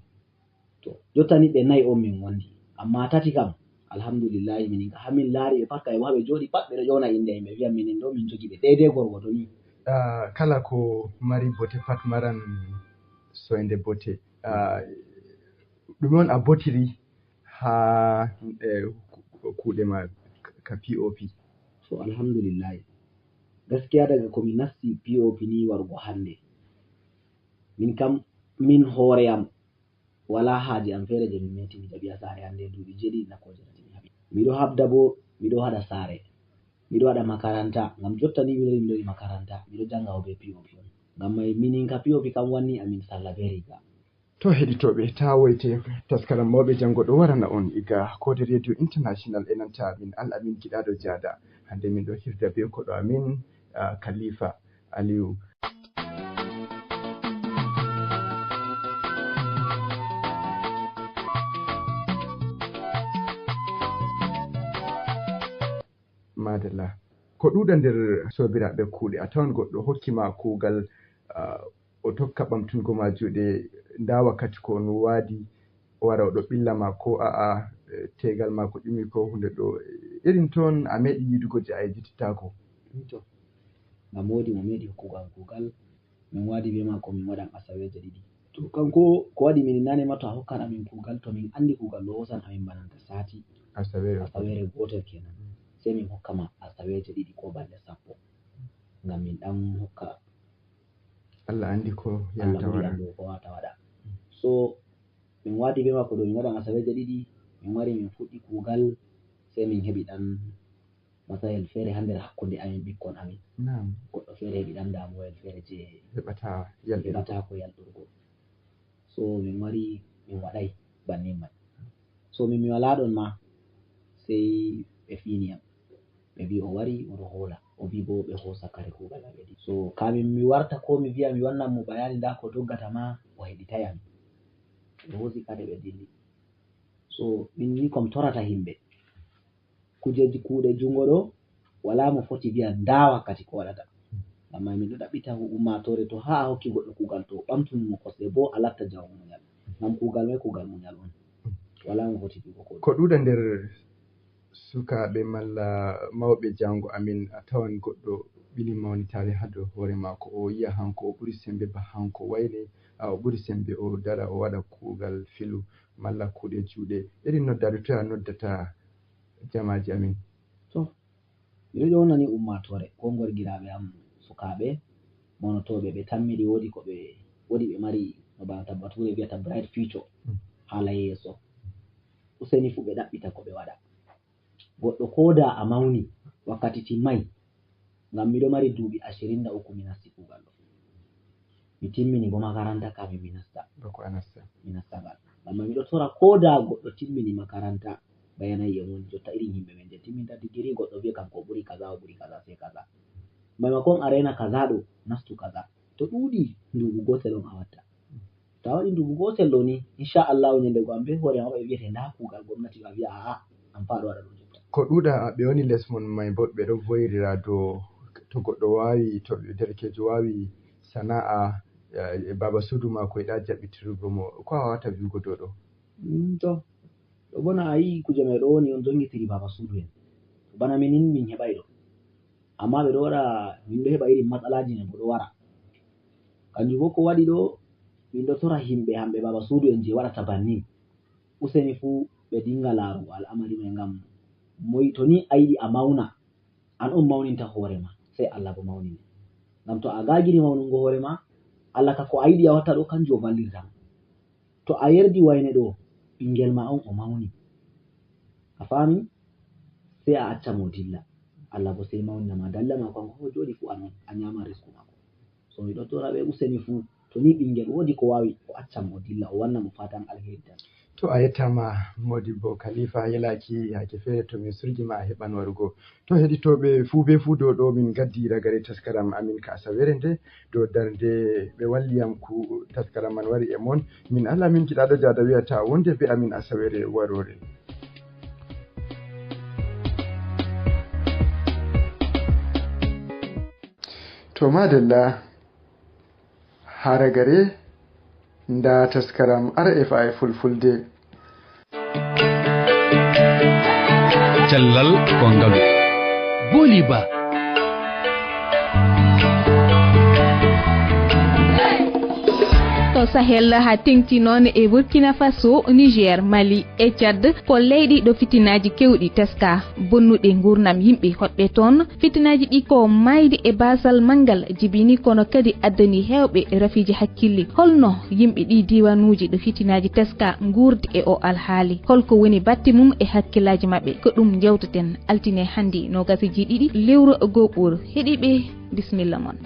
To, jotta ni ɓe nayi on min wondi. Ammaa tati kam, alhamdulillahi, minin ka haa min laari ɓe pat kay, haa ɓe jooɗi pat, ɓe ɗo ƴoona innde, ɓe wi'a minin ɗo min jogi ɓe deydey gorgodo ni. Ah, kala ko mari bote pat maran soynde bote. Ah, ɗume on a botiri haa, eh, ku-, kuuɗe ma ka P O P? To, alhamdulillahi. Gaskiya daga ko mi nasti P O P ni warugo hannde. Min kam, min hoore am, walaa haaje am feere je mi meeti mi jaɓi haa saare hannde duuɓi jeeɗiɗi na ko jeetati mi haɓi. Miɗo haɓda boo, miɗo haɗa saare. Miɗo waɗa makaranta, ngam jotta ni miɗo, miɗo waɗi makaranta, miɗo jannga o bee P O P on. Ngam may minin ka P O P kam wanni amin salla bee riga. To heɗitooɓe, taa woyte, taskaram mawɓe janngo ɗo warana on iga Koode Radio International e nanta amin Al Amin Giɗaaɗo Jaada. Hannde min ɗo hirda bee koɗo amin, ah, Khalifa Aliyu. Madalla. Ko ɗuuɗa nder soobiraaɓe kuuɗe, a tawan goɗɗo hokki ma kuugal, ah, o tokka ɓamtungo ma juuɗe, ndaa wakkati ko on waadi, o wara o ɗo ɓilla ma, ko a'a, eh, teegal ma ko ɗumi ko huunde ɗo. Irin ton a meeɗi yiidugo je a yejjitittaako? To, ngam woodi mo meeɗi hokkugo am kuugal, min waadi bee maako, min waɗan asaweeje ɗiɗi. To kanko ko waɗi min nane ma to a hokkan amin kuugal, to min anndi kuugal ɗo hoosan amin bananta sati, asaweere, asaweere gootel kenan. Sey min hokka ma asaweeje ɗiɗi ko balɗe sappo. Ngam min ɗan hokka. Allah anndi ko Allah yahata ɓuri waɗa. Anndugo ko wata waɗa. So min waati bee maako ɗo min waɗan asaweeje ɗiɗi, min wari min fuɗɗi kuugal, sey min heɓi ɗan masayel feere haa nder hakkunde amin ɓikkon amin. Naam. Goɗɗo feere heɓi ɗan damuwayel feere je heɓata yalɗirgo. Heɓata ko yalɗurgo. So min wari min waɗay bannin man. So min mi walaa ɗon ma, sey ɓe fiini yam. Ɓe mbi o wari, o ɗo hoola. O mbi bo ɓe hoosa kare kuugal am ɓe dilli. So kamin mi warta ko mi vi'a mi wannan mo bayaani ndaa ko doggata ma, o heɗitay am. Ɓe hoosi kare ɓe dilli. So min ni ko mi torata himɓe. Kujeeji kuuɗe junngo ɗo, walaa mo foti vi'a ndaa wakkati ko waɗata. Ammaa min ɗo ɗaɓɓita ummaatoore to haa a hokki goɗɗo kuugal to o ɓamtun mo kosɗe boo a latta jawmu munyal. Ngam kuugal may kuugal munyal on. Walaa mo foti vi'ugo ko. Ko ɗuuɗa nder sukaaɓe malla mawɓe jaŋngo amin, a tawan goɗɗo ɓili mawnitaare haa dow hoore maako, o yi'a hanko o ɓuri semmbe ba hanko wayne, a o ɓuri semmbe o dara o waɗa kuugal filu malla kuuɗe juuɗe. Irin noddaade toy a noddata jamaaji amin? To, miɗo ƴeewnani ummaatoore, koo ngorgiraaɓe am sukaaɓe, monotooɓe, ɓe tammiri woodi ko ɓe, woodi ɓe mari no bana tabbature vi'ata bright future, mm, haala yeeso. Useni fuu ɓe ɗaɓɓita ko ɓe waɗa. Goɗɗo koo daa a mawni, wakkati timmay. Ngam miɗo mari duuɓi ashirin da uku mi nasti kuugal ɗo. Mi timmini bo makaranta kamin mi nasta. Bako a nasta. Mi nasta ngal. Ngam miɗo tora koo daa goɗɗo timmini makaranta, bayanay en woni jotta irin yimɓe men je timminta digiri goɗɗo vi'a kanko o ɓuri kaza, o ɓuri kaza, sey kaza. Maimakon a reena kaza ɗo, nastu kaza. To ɗuuɗi nduuɓu gootel on a watta. To a waɗi nduuɓu gootel ɗo ni, insha Allahu nyande go an be hoore ma ɓe vi'ete ndaa kuugal gomnati a vi'a a'a, an fa a ɗo waɗa ɗum jotta. Ko ɗuuɗa ɓe woni les mon may bo ɓe ɗo voyrira dow to goɗɗo waawi, to derkeejo waawi sana'a, eh, e baaba suudu maako yiɗaa jaɓɓitirgo mo, ko a waawata vi'ugo dow ɗo? Mm, to, ɗo bo na a yi'i kuuje may ɗo woni on jongitiri baaba suudu en. Bana minin min heɓay ɗo. Ammaa ɓe ɗo waɗa, min ɗo heɓa irin matsalaaji may bo ɗo wara. Kanjum bo ko waɗi ɗo, min ɗo tora himɓe hamɓe baaba suudu en je waɗata bannin. Useni fuu ɓe dinga laarugo al'amari may ngam moy to ni a yiɗi a mawna, an on mawninta hoore ma, sey Allah bo mawnine. Ngam to a gaagini mawningo hoore ma, Allah ka ko a yiɗi a watta ɗo kanjum o vallirta ma. To a yerdi wayne ɗo, ɓingel ma on o mawni. A faami? Sey a acca mo dilla. Allah bo sey mawnina ma dalla maako kanko o jooɗi fuu an on, a nyaama risku maako. So miɗo tora ɓe useni fuu, to ni ɓingel woodi ko waawi, o acca mo o dilla, o wanna mo fatan alheri tan. To a yettaama, Modibbo Khalifa, yelaaki yaake feere to min surgi ma a heɓan warugo. To heɗitooɓe fuu bee fuu dow ɗo min ngaddi ragare taskaram amin ka asaweere nde, dow darnde ɓe walli yam ku taskaram man wari e mon. Min Al'amin Giɗaaɗo Jaada wiyata wonde bee amin asaweere waroore. To madalla, haa ragare, ndaa taskaram R F I Fulfulde. Cellal ko ngalu. Booli ba. To Sahel haa teŋti noon e Burkina Faso, Niger, Mali e Tchad ko leyɗi ɗo fitinaaji kewɗi teskaa, bonnuɗi nguurndam yimɓe hoɗɓe toon. Fitinaaji ɗi ko maayde e baasal manngal jibini, kono kadi addani heewɓe rafiiji hakkille. Holno yimɓe ɗi diiwanuuji ɗo fitinaaji teskaa nguurdi e o alhaali? Holko woni batte mum e hakkillaaji maɓɓe? Ko ɗum njewteten altine hannde, noogas e jeeɗiɗi lewru gooɓuru. Heɗiiɓe, bisimilla mon.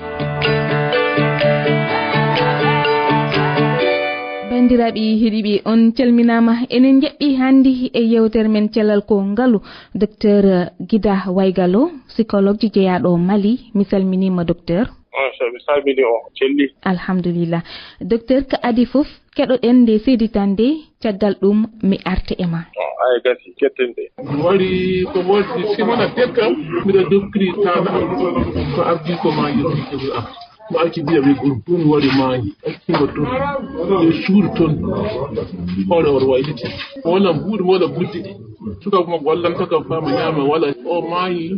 Banndiraaɓe heɗiiɓe, on calminaama. Enen njaɓɓi hannde e yeewtere men cellal ko ngalu, Docteur Gida Waygalo, psychologue jeyaaɗo Mali. Mi salminiima, Docteur. On so mi salmini o, celli. Alhamdulillah. Docteur, ko adii fof, keɗoɗen nde seeditan nde, caggal ɗum mi arta e ma. Ay, gasi, ketten ɗe. Mi wari ko wonti Simona Dekkam, miɗo dokkiri taala am. Ko ardi ko maa yirmi kebul am. Mo acci biya ɓe guru, ɗum wari maayi, accimo toon. Ɓe suuri toon. Hoore oto wayliti. Wala mbuuɗi, wala buddi. Suka mo wallanta kam fama ñaama wala. O maayi.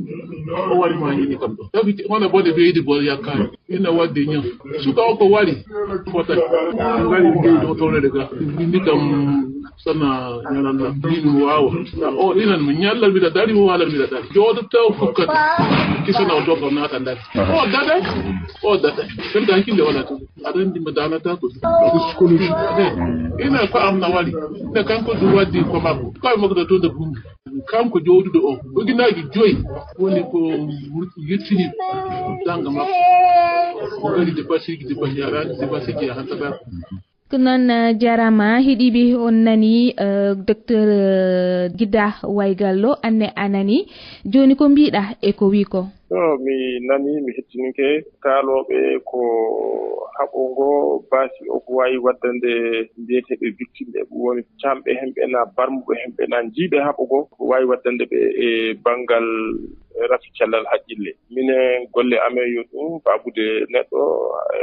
O wari ma yiɗi kam ɗo. Tawi wona bone ɓeydi bo yakkaani. Ina waddi ñam. Suka o ko wari. Fota. Ngari ɓeydi o townede ga. Ndi kam sana ñalalla. Min mi waawa. O inan mi ñallal mbiɗa dari, o walal mbiɗa dari. Jooɗo taw fukkat. Kisana o dogga o naata dari. O dada. O dada. Kadi hakkille wala to. Aɗa anndi mo danata ko. Ina ko am na wali. Ina kanko du waddi ko makko. Ko am makko to da bundu. Kanko jooɗuɗo o, ujunaaji joyi woni ko yettini danga makko. Ko kadi de basiiji, de basi araani, de basiiji yahantata. Ko noon, eh, jarama heɗiɓe, on nani, eh, docteur, eh, Gida Waygallo, anne a nani. Jooni ko mbiɗa e ko wi ko? Yo, mi nani, mi hettinike. Kaalooɓe ko haɓo ngo baasi o ko waawi waddande mbiyeteeɓe victime ɓe, ɗum woni camɓe hemɓe na barmuɓe hemɓe na jiiɓe haɓo ngo, ko waawi waddande ɓe e banngal rafi cellal haqqille. Minen golle amen yo ɗum faabude neɗɗo e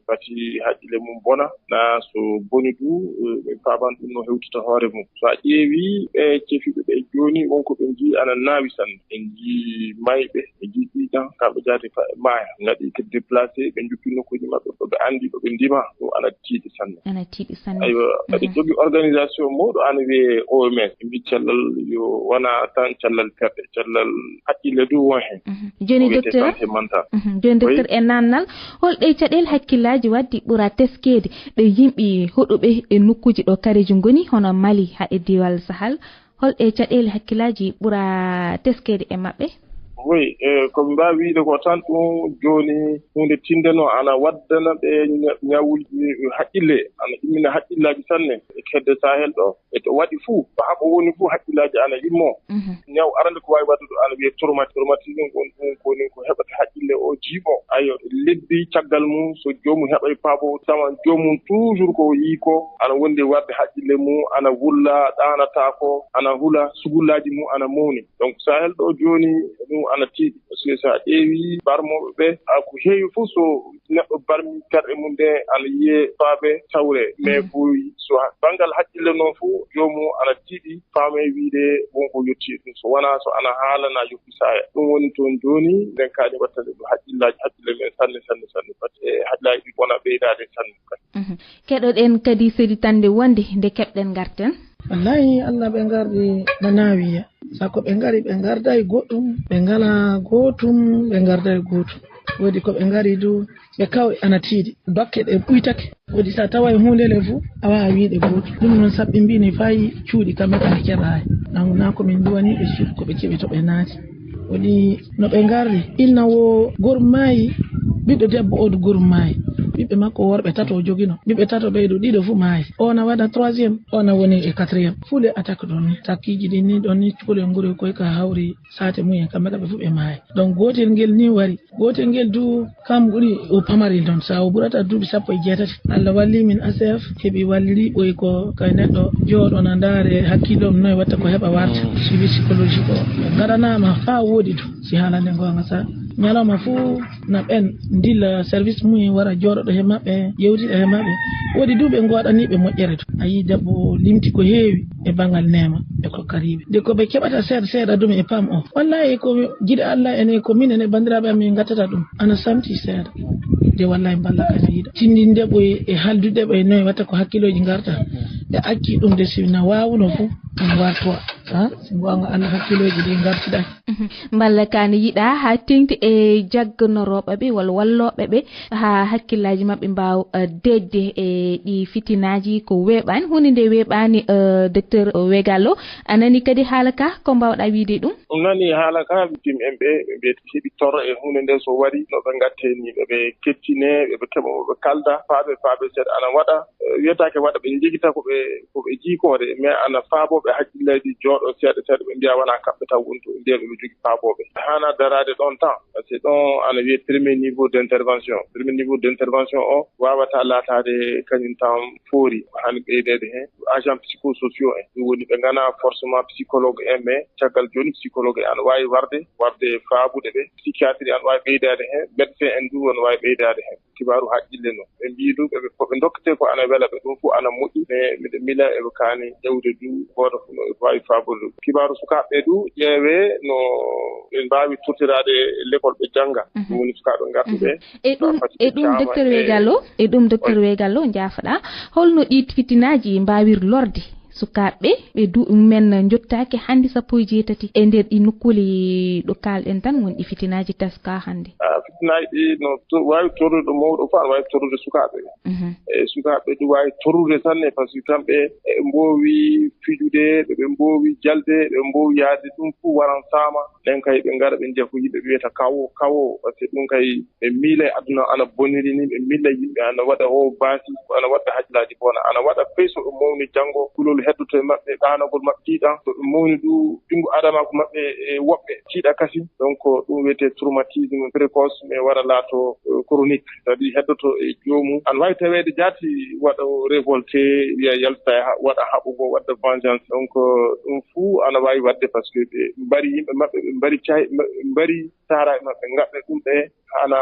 fati haqqille mum bona, na so boni du, eh, min paaban ɗum no hewtata hoore mum. So a ƴeewi ɓe cefiɓe ɓe jooni, won ko ɓe njii ana naawi sanne. Ɓe njii mayɓe, ɓe njii ƴiiƴam, kamɓe jaati fa-, maaya. Ngaɗi ke déplacé, ɓe njuppi nokkuuji maɓɓe, ko ɓe anndi, ko ɓe ndima, ɗum ana tiiɗi sanne. Ana tiiɗi sanne. Aywa, eɓe Mhm. jogii organisation mawɗo, ana wiyee O M S. Ɓe mbii cellal yo wona tan cellal terɗe, cellal haqqille du won heen. Mhm. Jooni, O wiyetee docteur? Santé mental. Mhm. Jooni, Oui. Docteur, e naannal, hol ɗe caɗeele hakkillaaji waddi ɓura teskeede ɗe yimɓe hoɗuɓe e nokkuuji ɗo kareeji ngoni, hono Mali haa e diwal Sahal? Hol ɗe caɗeele hakkillaaji ɓura teskeede e maɓɓe? Oui, e, ko mi mbaawi wiyde ko tan ɗum jooni huunde tinndeno ana waddana ɓe ña-, ñawuuji haqqille, ana immina haqqillaaji sanne e kedde Sahel ɗo. E to waɗi fuu, ko haɓo woni fuu, haqqillaaji ana immoo. Mhm. Ñaw arande ko waawi waɗde ɗo ana wiyee traumatisme. Traumatisme woni ɗum ko woni ko heɓata haqqille o jiiɓo. Ayo, lebbi caggal mum, so joomum heɓay paabo, tawa joomum toujours ko yii ko ana wondi warde haqqille mum, ana wulla, ɗaanataako, ana hula, sugullaaji mum ana mawni. Donc, Sahel ɗo jooni, ɗum ana tiiɗi. Parce que so a ƴeewi barmooɓe ɓe, a ko heewi fof so neɗɗo barmi terɗe mum nde, ana yiyee faabe tawre. Mais Mhm. ko so ha-, banngal haqqille noon fof, joomum ana tiiɗi, faamee wiide won ko yottii ɗum. So wonaa so ana haalana yoppi saaya. Ɗum woni toon jooni, nden kaani wattande ɗum haqqillaaji, haqqille men sanne, sanne, sanne. Batte haqqillaaji ɗi bona ɓeydaade sanne kadi. Mhm. Keɗoɗen kadi sedi tande wonde nde keɓɗen ngarten. Wallahi, Allah ɓe ngardi no naawiya. Sako ɓe ngari, ɓe ngarday goɗɗum, ɓe ngala gootum, ɓe ngarday gootum. Woodi ko ɓe ngari du, ɓe kaw ana tiiɗi. Dokke ɗe ɓuytake. Woodi sa taway huunde le fu, a waawa wiide gootum. Ɗum noon saɓɓi mbini fay cuuɗi kamɓe kala keɓaay. Donc, naa ko min duwani ɓe cuuɗi ko ɓe keɓi to ɓe naati. Woni no ɓe ngarri, inna wo gorum maayi, ɓiɗɗo debbo o du gorum maayi. Ɓiɓɓe makko worɓe tato o jogino. Ɓiɓɓe tato ɓeyɗo ɗiɗo fu maayi. O na waɗa troisième, o na woni e quatrième. Fuu le attaque ɗon ni. Takkiiji ɗin ni ɗon ni, fuu le nguri koy ka hawri saate mumen, kamɓe ka ɓe fu ɓe maayi. Donc gootel ngel ni wari. Gootel ngel du kam ɓuri o pamarel ɗon. Sa o ɓurata duuɓi sappo e jeetati. Allah walli min A C F, heɓi walliri ɓoy ko kay neɗɗo jooɗo na ndaare hakkillo mum noy watta ko heɓa warta. Mm. Suivi psychologique o. Ɓe ngaɗanaama faa woodi du. Si haalande goonga sa, ñalawma fuu na ɓen ndilla service mumen wara jooɗoɗo he maɓɓe, yewtida he maɓɓe. Woodi du ɓe ngoɗaniiɓe moƴƴere to. A yii debbo limti ko heewi e banngal neema ɓe kokkariiɓe. Nde ko ɓe keɓata seeɗa seeɗa dum e pam o. Wallahi ko giɗo Allah ene ko minen e banndiraaɓe amin ngattata ɗum. Ana santi seeɗa. Nde wallahi mballa kadi yiɗa. Tindinde ɓoy e haldude ɓoy noy watta ko hakkilooji ngarta. Ɓe acci ɗum de si na waawuno fof en wartowa. Ha? Si ngoonga Allah hakkilooji ɗi ngartiɗa. Mhm. Mballa ka ne yiɗa haa teŋti e jagganorooɓe ɓe walla wallooɓe ɓe haa hakkillaaji maɓɓe mbaawa, eh, deeƴde e ɗi fitinaaji ko weeɓaani. Huunde nde weeɓaani, eh, Docteur Wegalo, a nani kadi haala ka, ko mbaawɗaa wiyde ɗum? Ɗum nani haala ka, victime en ɓe, ɓe mbiyata heɓi torra e huunde nde so wari, no ɓe ngattee ni, ɓe ɓe kettinee, ɓe ɓe keɓa mo ɓe kalda, faaɓe, faaɓe seeɗa ana waɗa, eh, wiyetaake waɗa ɓe njegita ko ɓe, ko ɓe jii ko de, mais ana faaboo ɓe hakkilleeji jooɗo seeɗa seeɗa, ɓe mbiya wonaa kamɓe taw woni to, ɓe mbiya ɓe ɓe jogii faabooɓe. Haanaa daraade ɗoon tan, parce que ɗoon ana wiyee premier niveau d' intervention. Premier niveau d' intervention o waawataa laataade kañum tan foori, ko haani ɓeydeede heen, ko agent psychosociaux en. Ɗum woni ɓe nganaa forcément psychologue en, mais caggal jooni psychologue en ana waawi warde, warde faabude ɓe. Psychiatrie ana waawi ɓeydaade heen, médecin en du ana waawi ɓeydaade heen. Kibaaru haqqille no. Ɓe mbii du ɓe, ko ɓe ndokketee ko ana wela ɓe, ɗum fof ana moƴƴi, mais miɗo mila eɓe kaani ƴewde du hoore Ɗum no waawi faabude ɗum. Kibaaru sukaaɓe ɓe du, ƴeewee no ɓe mbaawi turtiraade e lekol ɓe jannga. Mhm. Ɗum woni sukaaɓe ngartuɓe. Mhm. E ɗum, Fati e ɓe ɗum, caama Docteur e Wegallo, e ɗum, Docteur Wegallo, njaafaɗaa. Holno ɗi fitinaaji mbaawir lorde sukaaɓe ɓe du men njottaaki hannde sappo e jeetati e nder ɗi nokkuuli ɗo kaalɗen tan won ɗi fitinaaji teska hannde? Ah, fitinaaji ɗi no to-, waawi torrude mawɗo fof, aɗa waawi torrude sukaaɓe. Mhm. E sukaaɓe ɗi waawi torrude tan ne, par ce que kamɓe e mboowi fijude, ɓe, ɓe mboowi jalde, ɓe mboowi yaade, ɗum fof waran saama. Nden kay ɓe ngara ɓe njeya ko yimɓe ɓe wiyata kawo, kawo, par ce que ɗum kay ɓe miila e aduna ana boniri ni, ɓe miila yimɓe ana waɗa o baasi, ana waɗa hajjilaaji bona, ana waɗa fey so ɓe mawni janngo, kulol heddoto e maɓɓe, ɗaanagol maɓɓe tiiɗan, so ɓe mawni du, junngo adamaaku maɓɓe e woɓɓe tiiɗa kasi. Donc, ɗum wiyetee traumatisme précoce, mais wara laato, euh, chronique, c'est-à-dire heddoto e joomum. Ana waawi taweede jaati waɗa o révolté, wiya yalta e ha-, waɗa haɓugol, waɗa vengeance. Donc, euh, ɗum fuu ana waawi waɗde par ce que ɓe mbari yimɓe maɓɓe, ɓe mbari cay-, ɓe mbari saaraaɓe maɓɓe, ngaɗa ɗum ɓe ana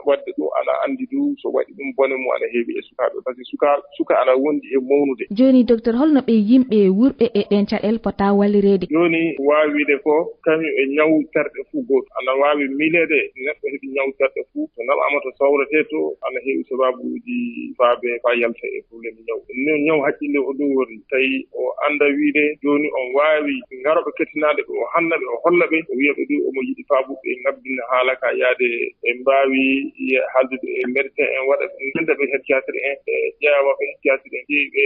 waɗde ɗum, ana anndi du so waɗi ɗum bone mum ana heewi e sukaaɓe, par ce que suka, suka ana wondi e mawnude. Jooni, docteur, holno ɓe yimɓe wurɓe e ɗeen caɗeele pota wallireede? Jooni, waawi wiide ko kañum e ñaw terɗe fuu gootum. Ana waawi miileede neɗɗo heɓi ñaw terɗe fuu, so naɓaama to sawretee to, ana heewi sabaabuuji faabe faa yalta e problème ñaw. No ñaw haqqille o du woni, tawi o annda wiide, jooni on waawi ngarooɓe kettinaade ɓe, o hanna ɓe, o holla ɓe, o wiya ɓe du omo yiɗi faabuɓe ɓe ngabbina haala ka yaade, ɓe mbaawi ye-, haaldude e médecin en, waɗa ɓe ngannda ɓe psychiatre en, ɓe ƴeewa ɓe psychiatre en, ƴeewi ɓe,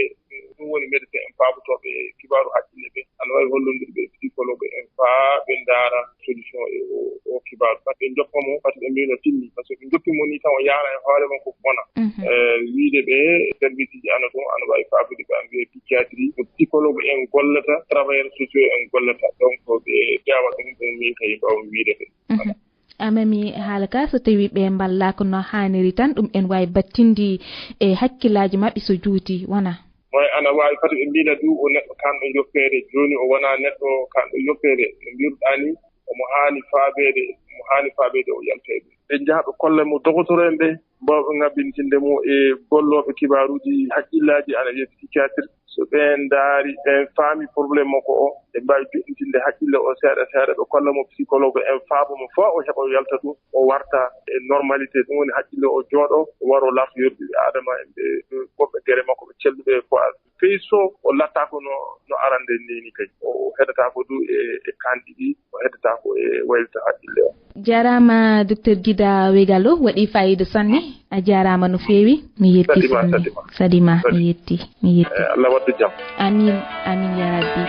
ɗum woni médecin en faabotooɓe kibaaru haqqille ɓe, ana waawi hollondirde e psychologue en faa ɓe ndaara solution e o, o kibaaru. Fati ɓe njoppa mo, fati ɓe mbiya no timmi. Par ce que ɓe njoppi mo ni tan o yaara e hoore makko bona. Mhm. Eh, wiide ɓe service ji ana toon, ana waawi faabude ɓe, ana wiyee psychiatrie, ko psychologue en gollata, travailleurs sociaux en gollata. Donc, ɓe ƴeewa ɗum, ɗum min kay mbaaw wiide ɓe. Mhm. A memi haala ka, so tawi ɓe mballaaka no haaniri tan, ɗum en waawi battindi e hakkillaaji maɓɓe so juuti, wona? Moy ana waawi fati ɓe mbiila du o neɗɗo kanɗo joppeede, jooni o wonaa neɗɗo kanɗo joppeede. No mbiruɗaa ni, omo haani faabeede, omo haani faabeede o yalta e ɗum. Ɓe njaha ɓe kolla mo dogotoro en ɓe, mbaawa ɓe ngabbintinde mo e gollooɓe kibaaruuji haqqillaaji, ana wiyee psychiatre. So ɓeen ndaari, ɓeen faami problème makko o, ɓe mbaawi joɗɗintinde haqqille o seeɗa seeɗa, ɓe kolla mo psychologue en, faabo mo faa o heɓa o yalta ɗum, o warta e normalité. Ɗum woni haqqille o jooɗo, o waro laarto yerɓe ɓiɓɓe Aadama en ɓe, ɓe woɓɓe gere makko ɓe celluɓe ko a-, fey so o lattaako no, no arande ni, ni kay. O heɗataako du e, e kanɗi ɗi, o heɗataako e waylita haqqille o. Jaaraama, Docteur Gida Wegalo, waɗi faayiida sanne. A jaaraama no feewi. Mi yetti Sadima, sanne. Sadima. Sadima, mi Sadima. Yetti, mi yetti. Eh, Allah waddu jam. Amin, amin ya Rabbi.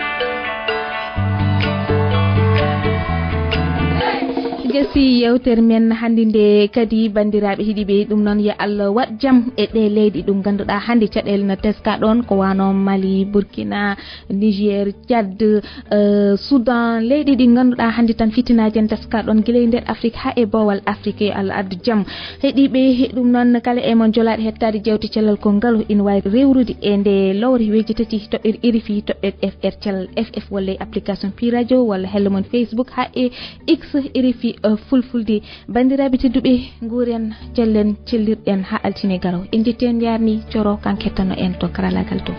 Gasi yewtere men hannde nde kadi, banndiraaɓe heɗiiɓe, ɗum noon, ya Allah waɗ jam e ɗe leyɗe ɗum ngannduɗaa hannde caɗeele na teska ɗoon, ko wano Mali, Burkina, Niger, Tchad, eh, Soudan, leyɗe ɗi ngannduɗaa hannde tan fitinaaji en teska ɗoon gila e nder Afrique haa e boowal Afrique, yo Allah addu jam. Heɗiiɓe, ɗum noon kala e mon jolaaɗo hettaade jeewte cellal ko ngalu ina waawi rewrude e nde lowre weji tati toɓɓere R F I, toɓɓere F R cellal F F walla e application Pi Radio walla helle mon Facebook haa e X R F I, eh, Fulfulde. Banndiraaɓe tedduɓe, nguuren, cellen, cellirɗen haa altine garowo. En njetti en, yaarni Coro, kanko hettano en to karalaagal to.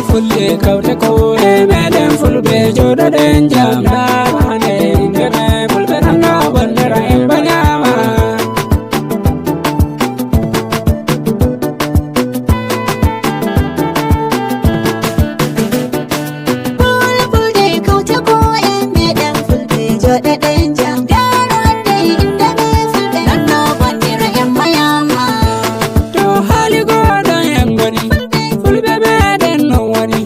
Fulɓe kawte ko e meɗen fulɓe jooɗoɗen jam. Daande inde men fulɓe nan no bonnira en bañaama. Fulfulde kawte ko e meɗen fulɓe jooɗoɗen jam. Daande inde men fulɓe nan no bonnira en bañaama. To haali goɗo en ngoni. Fulɓe meɗen no woni.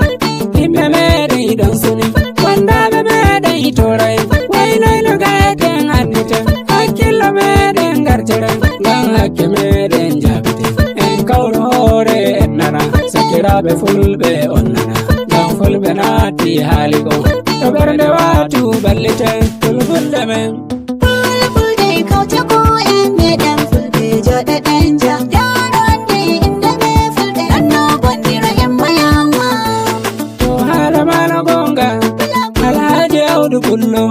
Yimɓe meɗen iɗon suni. Wondaaɓe meɗen itoray. Wayloylo gayeten anniten. Hakkillo meɗen gartiren. Ngam hakke meɗen jaabiten. En kawru hoore en nana. Sakiraaɓe fulɓe on nana. Ngam fulɓe naati haali go. To ɓernde waatu balliten. Fulfulde men. Fulfulde kawte ko e meɗen fulɓe jooɗoɗen jam. Daande inde men fulɓe nan no bonnira en bañaama. To haala maano goonga, Alhaji Awdu Pullo.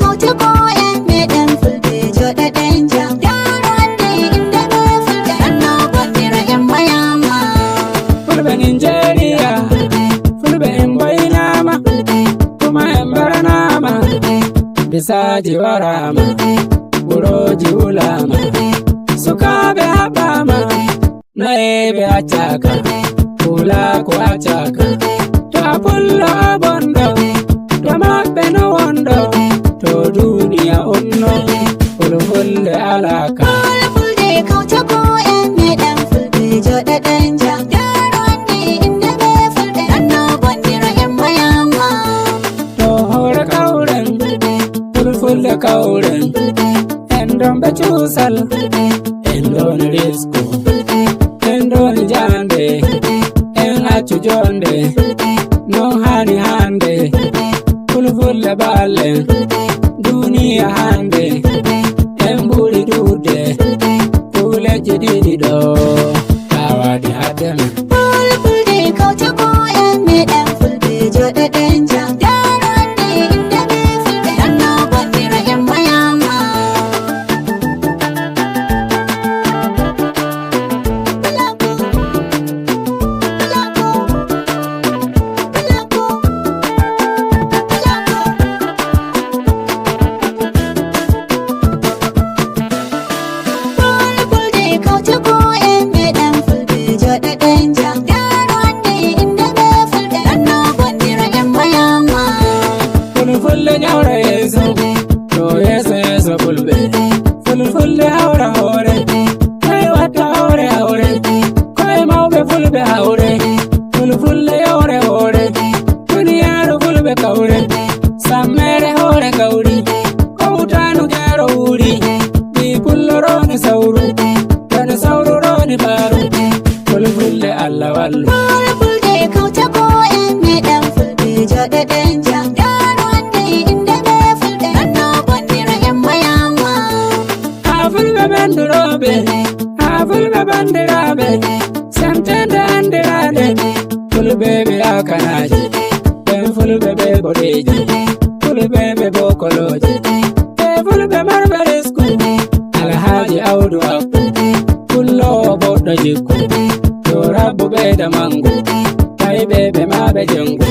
Kawte ko en meɗen fulɓe joɗoɗen jam. Daaro hannde innde ɓe fulɓe ɗon no bonnira en mayama. Fulɓe Nigeria, fulɓe en mbaynama, kuma en mbaranama. Bisaaji warama, burooji wulama, sukaaɓe haɓɓama. Nayeeɓe accaka, pulaaku accaka. To a pullo a bonɗo, to maɓɓe no wonɗo, to duniya onno, fulfulde alaka. Fulfulde kawte ko en meɗen fulɓe joɗoɗen jam. Daaro hannde innde ɓe fulɓe ɗon no bonnira en mayama. To hoore kawren, fulfulde kawren. En ɗon ɓe cuusal, en ɗon risku, en ɗon jande, en accu jonde, non hani hande. Fulfulde ballen, duniya hande, en ɓuri ɗuuɗde, kuleji ɗiɗi ɗo, ka waɗi hadde men. Fulfulde kawte ko en meɗen fulɓe joɗoɗen jam. Daaro hannde innde ɓe fulɓe ɗon no bonnira en mayama. Fulfulde kawte ko en meɗen fulɓe joɗoɗen jam. Daaro hannde innde ɓe fulɓe ɗon no bonnira en mayama. Fulfulde ƴawra yeeso, to yeeso yeeso fulɓe. Fulfulde hawra hoore, tawi watta hawre hawre. Koye mawɓe fulɓe hawre, fulfulde yawre hoore. Duniyaaru fulɓe kawre, sammeere hoore kawri. Ko wutaanu geero wuuri, ɓii pullo rooni sawru, kono sawru rooni baaru. Fulfulde Allah wallu. Fulfulde kawte ko en meɗen fulɓe joɗoɗen jam. Daaro hannde innde ɓe fulɓe ɗon no bonnira en mayama. Haa fulɓe ɓendurooɓe, haa fulɓe banndiraaɓe, semtende anndiraaɗe, fulɓe ɓe akanaaji, ɓen fulɓe ɓe boɗeeji, fulɓe ɓe bokolooji, ɓe fulɓe marɓe risku, Alhaaji Awdu Abdu, pullo boɗɗo jikku, yo Rabbu ɓeyda manngu, tawi ɓe ɓe maaɓe jenngu.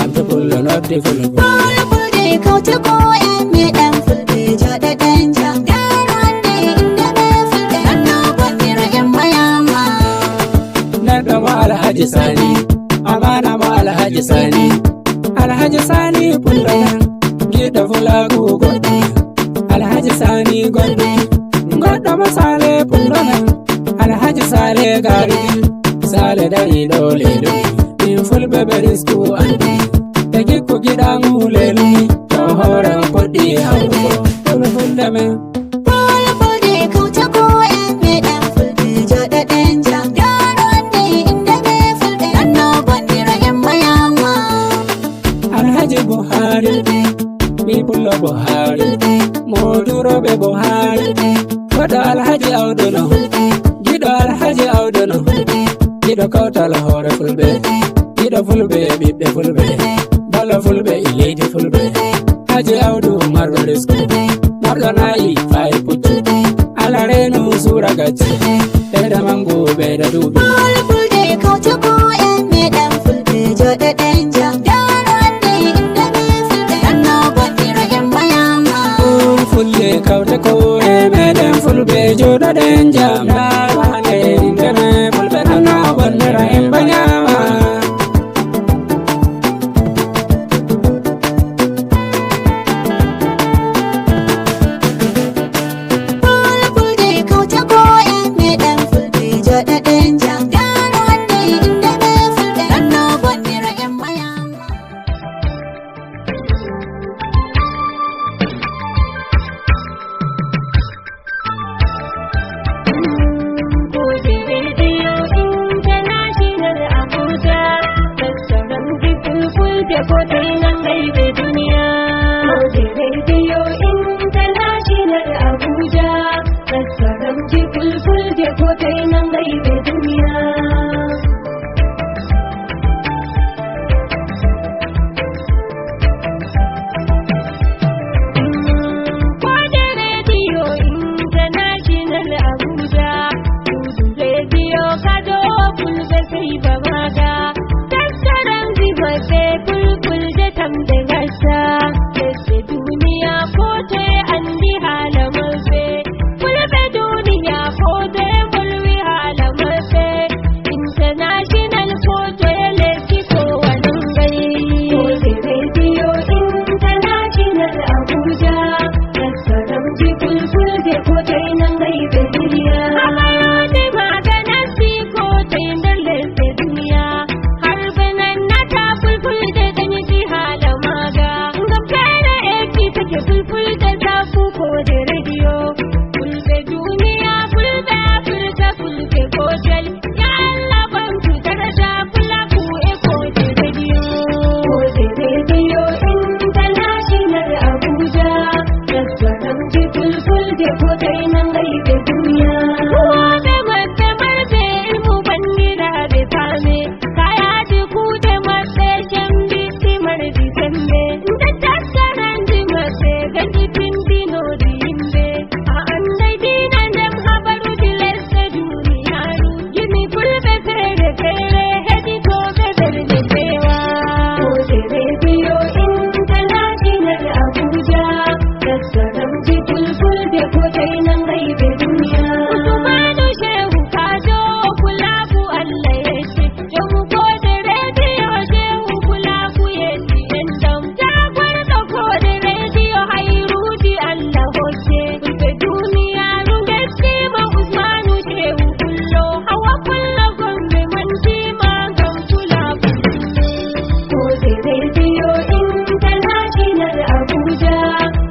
Abdu Pullo noddi fulɓe. Fulfulde kawte ko en meɗen fulɓe joɗoɗen jam. Daaro hannde innde ɓe fulɓe ɗon no bonnira en mayama. Neɗɗo mo Alhaji Sani, amaana mo Alhaji Sani. Alhaji Sani pullo men, giɗo fulaaku goɗɗo. Alhaji Sani goɗɗo, goɗɗo mo Sale pullo men. Alhaji Sale gaari, Sale dari ɗo leydi. Min fulɓe ɓe risku anndi, ɓe jikku giɗaamu leydi. To hoore on poɗɗi hawrugo, fulfulde men. Fulfulde kawte ko en meɗen fulɓe joɗoɗen jam. Daaro hannde innde ɓe fulɓe ɗon no bonnira en mayama. Alhaji Buhari, ɓii pullo Buhari, moodurooɓe Buhari, goɗɗo Alhaji Awdu no, giɗo Alhaji Awdu no, giɗo kawtal hoore fulɓe, giɗo fulɓe, ɓiɓɓe fulɓe, ballo fulɓe e leydi fulɓe. Haji Awdu marɗo risku, marɗo na'i faayi puccu, ala reenu suura gacce, ɓeyda manngu ɓeyda duuɓi. Fulfulde kawte ko en meɗen fulɓe joɗoɗen jam. Daaro hannde innde ɓe fulɓe ɗon no bonnira en mayama. Fulfulde kawte ko e meɗen fulɓe joɗoɗen jam. Daaro hannde innde ɓe fulɓe ɗon no bonnira en mayama. Fulfulde kawte ko en meɗen fulɓe joɗoɗen jam. Daaro hannde innde ɓe fulɓe ɗon no bonnira en mayama. Fulɓe safu Koode Radio. Fulɓe duniya, Fulɓe Afirka, Fulɓe gootel. Ya Allah, ɓamtu daraja pulaaku e Koode Radio. Koode Radio International Abuja. Taskaramji Fulfulde ko tawi nanngayɓe duniya. Huwooɓe maɓɓe marɓe ilmu banndiraaɓe paame. Kayaaji kuuɗe maɓɓe cembiɗɗi marɗi semmbe. Nde taskaramji maɓɓe kadi pinndinooɗi yimɓe. A annday diina ndem habaruuji lesɗe duniyaaru. Yimi Fulɓe feere feere heɗitooɓe ɓerɗe feewa. Koode Radio International Abuja. Taskaramji Fulfulde ko tawi nanngayɓe duniya. Usmaanu Shehu Kaajo pulaaku Allah yetti. Jom Koode Radio Shehu pulaaku yetti en ɗon. Jaagorɗo Koode Radio hayruuji Allah hocce. Fulɓe duniyaaru ngettiima Usmaanu Shehu Pullo. Hawa Pullo Gombe mantiima ngam pulaaku. Koode Radio International Abuja.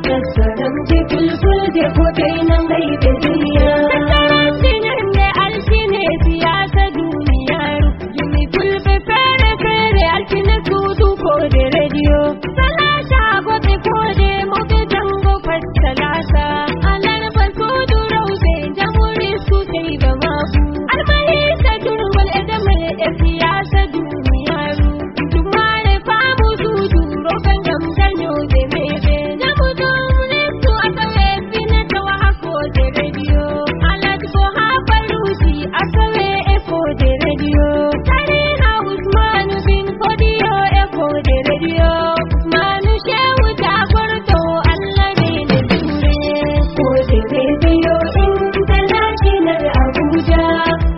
Taskaramji Fulfulde ko tawi nanngayɓe duniya. Taskaramji ñannde altine siyaasa duniyaaru. Yimi Fulɓe feere feere altine suudu Koode Radio. Salaata goɗɗe koode mawɓe janngo fat salaata. Alarba suudu rawɓe njamu risku seyba maaku. Almahisa durngol e demal e siyaasa duniyaaru. Jumaare faamu suudu rooga ngam dañooɓe meeɗen. Njamu ɗum risku asawe fina tawa haa Koode Radio. Alat ko habaruuji asawe e Koode Radio. Tariha Usmaanu bin Fodiyo e Koode Radio. Usmaanu Shehu jaagorɗo Allah reene juure. Koode Radio International Abuja.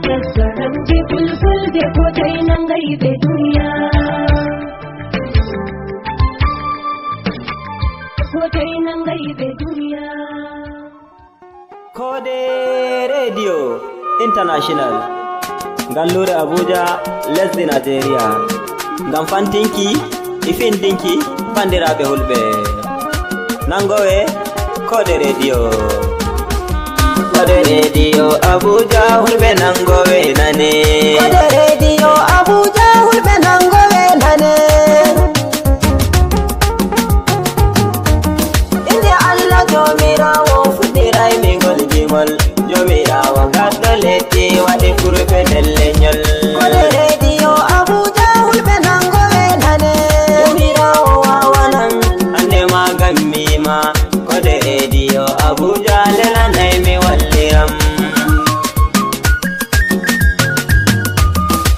Taskaramji Fulfulde ko tawi nanngayɓe duniya. Ko tawi nanngayɓe duniya. Koode Radio International, ngalluure Abuja, lesdi Najeriya, ngam fantinki e findinki banndiraaɓe hulɓe. Nanngowe Koode Radio. Koode Radio Abuja, hulɓe nanngowe nane. Koode Radio Abuja, hulɓe nanngowe nane. Innde Allah Joomiraawo fuɗɗiray mi ngol gimol. Joomiraawo garɗo leddi waɗi kurpe nder lenyol. Koode Radio Abuja, hulɓe nanngowe nane. Joomiraawo waawanan hannde ma ngam miima. Koode Radio Abuja lelanay mi walliram.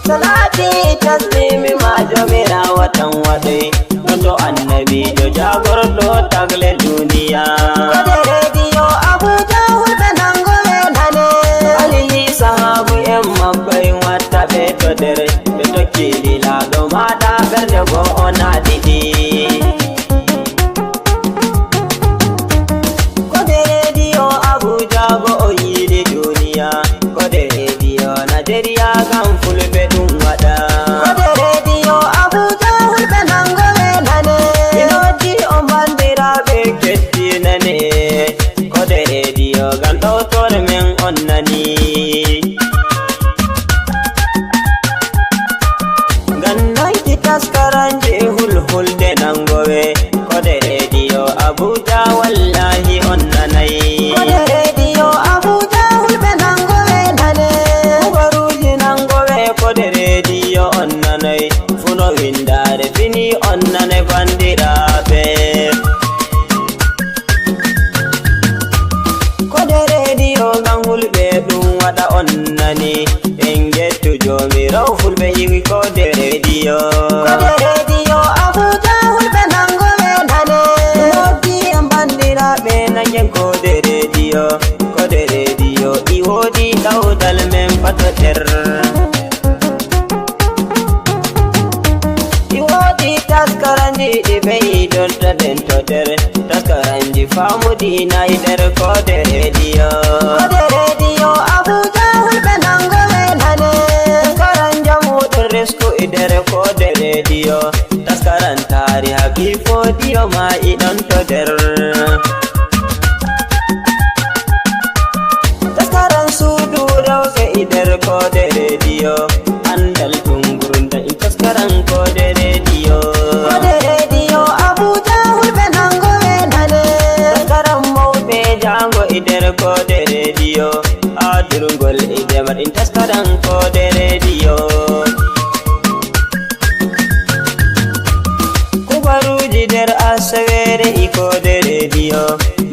Salati tasmimi ma Joomiraawo tan waɗoy. Ɗon to annabiijo jaagorɗo tagle duniya. Koode Radio Abuja, hulɓe nanngowe nane. Alihi sahaabu en makko en watta ɓe to nder. Ɓe tokki lilaaɗo maaɗa ɓerɗe go'o na ɗiɗi. Koode Radio Abuja go'o yiili duniya. Koode Radio Najeriya ngam fulɓe ɗum waɗa. Koode Radio Abuja, hulɓe nanngowe nane. Mi noddi on banndiraaɓe kettinane. Koode Radio ngam ɗowtore men on nani. Ngam nanki taskaranji hulhulde nanngowe. Koode Radio Abuja wallahi on nanay. Koode Radio Abuja hulɓe nanngowe nane. Kubaruuji nanngowe Koode Radio on nanay. Fu no winndaare fini on nanay banndiraaɓe. Koode Radio ngam hulɓe ɗum waɗa on nani. En ngettu Joomiraawo fulɓe yiwi Koode Radio. Koode Radio Abuja hulɓe nanngowe nane. Noddi en banndiraaɓe nanngen Koode Radio. Koode Radio e woodi ɗawdal men fato nder. E woodi taskaranji ɗi ɓeydorta ɓen to nder. Taskaranji faamu diina e nder Koode Radio. Koode Radio Abuja hulɓe nanngowe nane. Taskaran njamu ɗon risku e nder Koode Radio. Taskaran taariha ɓii Foodiyo ma e ɗon to nder. Koode rediyo, haa durngol e jamar in taskaran Koode rediyo. Kubaruuji nder asaweere e Koode rediyo,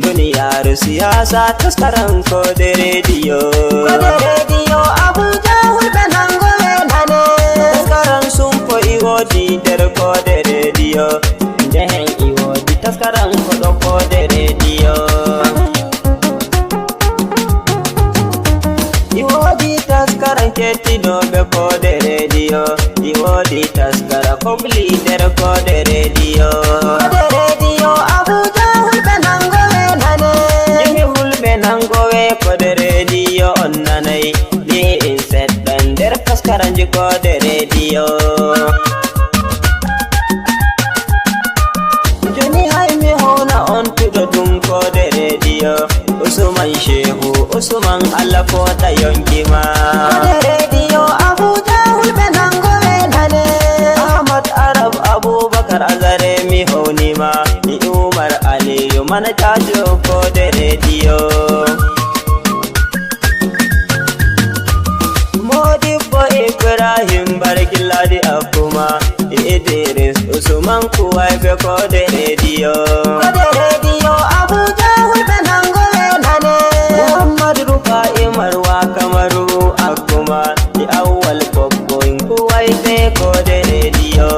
duniyaaru siyaasa taskaran Koode rediyo. Koode rediyo Abuja, hulɓe nango we nane. Taskaran sumpo e woodi nder Koode rediyo, ndehen e woodi taskaran koɗo Koode rediyo. E woodi taskaran kettidooɓe Koode rediyo, e woodi taskara kobli nder Koode rediyo. Koode rediyo Abuja, hulɓe nango we nane. Yimɓe hulɓe nango we Koode rediyo on nanay. Ni in seɗɗa nder taskaranji Koode rediyo. Jooni hay mi howna on tuɗo ɗum Koode rediyo. Usman Shehu, Usman Allah fota yonki ma. Koode rediyo Abuja, hulɓe nango we nane. Ahmad Arab Abubakar Azare mi howni ma. E Umar Aliyu manajaajo Koode rediyo. Modibbo Ibrahim Barkilladi Akkuma, Idris Usman Kuwaife Koode rediyo. Koode rediyo Abuja, hulɓe nango we nane. Muhammad Rufa'i Marwa Kamaru Akkuma, e Awwal Bobbo in Kuwaife Koode rediyo.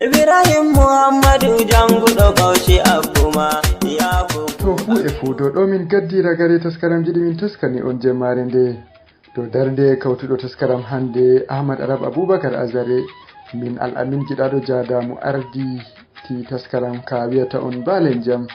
Ibrahim Muhammadu jannguɗo Bauchi Akkuma, Yakubu. To fuu e fuu, dow ɗo min gaddi ragare taskaramji ɗi min taskani on jemmaare nde. Dow darnde kawtuɗo taskaram hannde, Ahmad Arab Abubakar Azare, min Al-Amin Giɗaɗo Jaada mo arditi taskaram ka wiyata on Baalen Jam.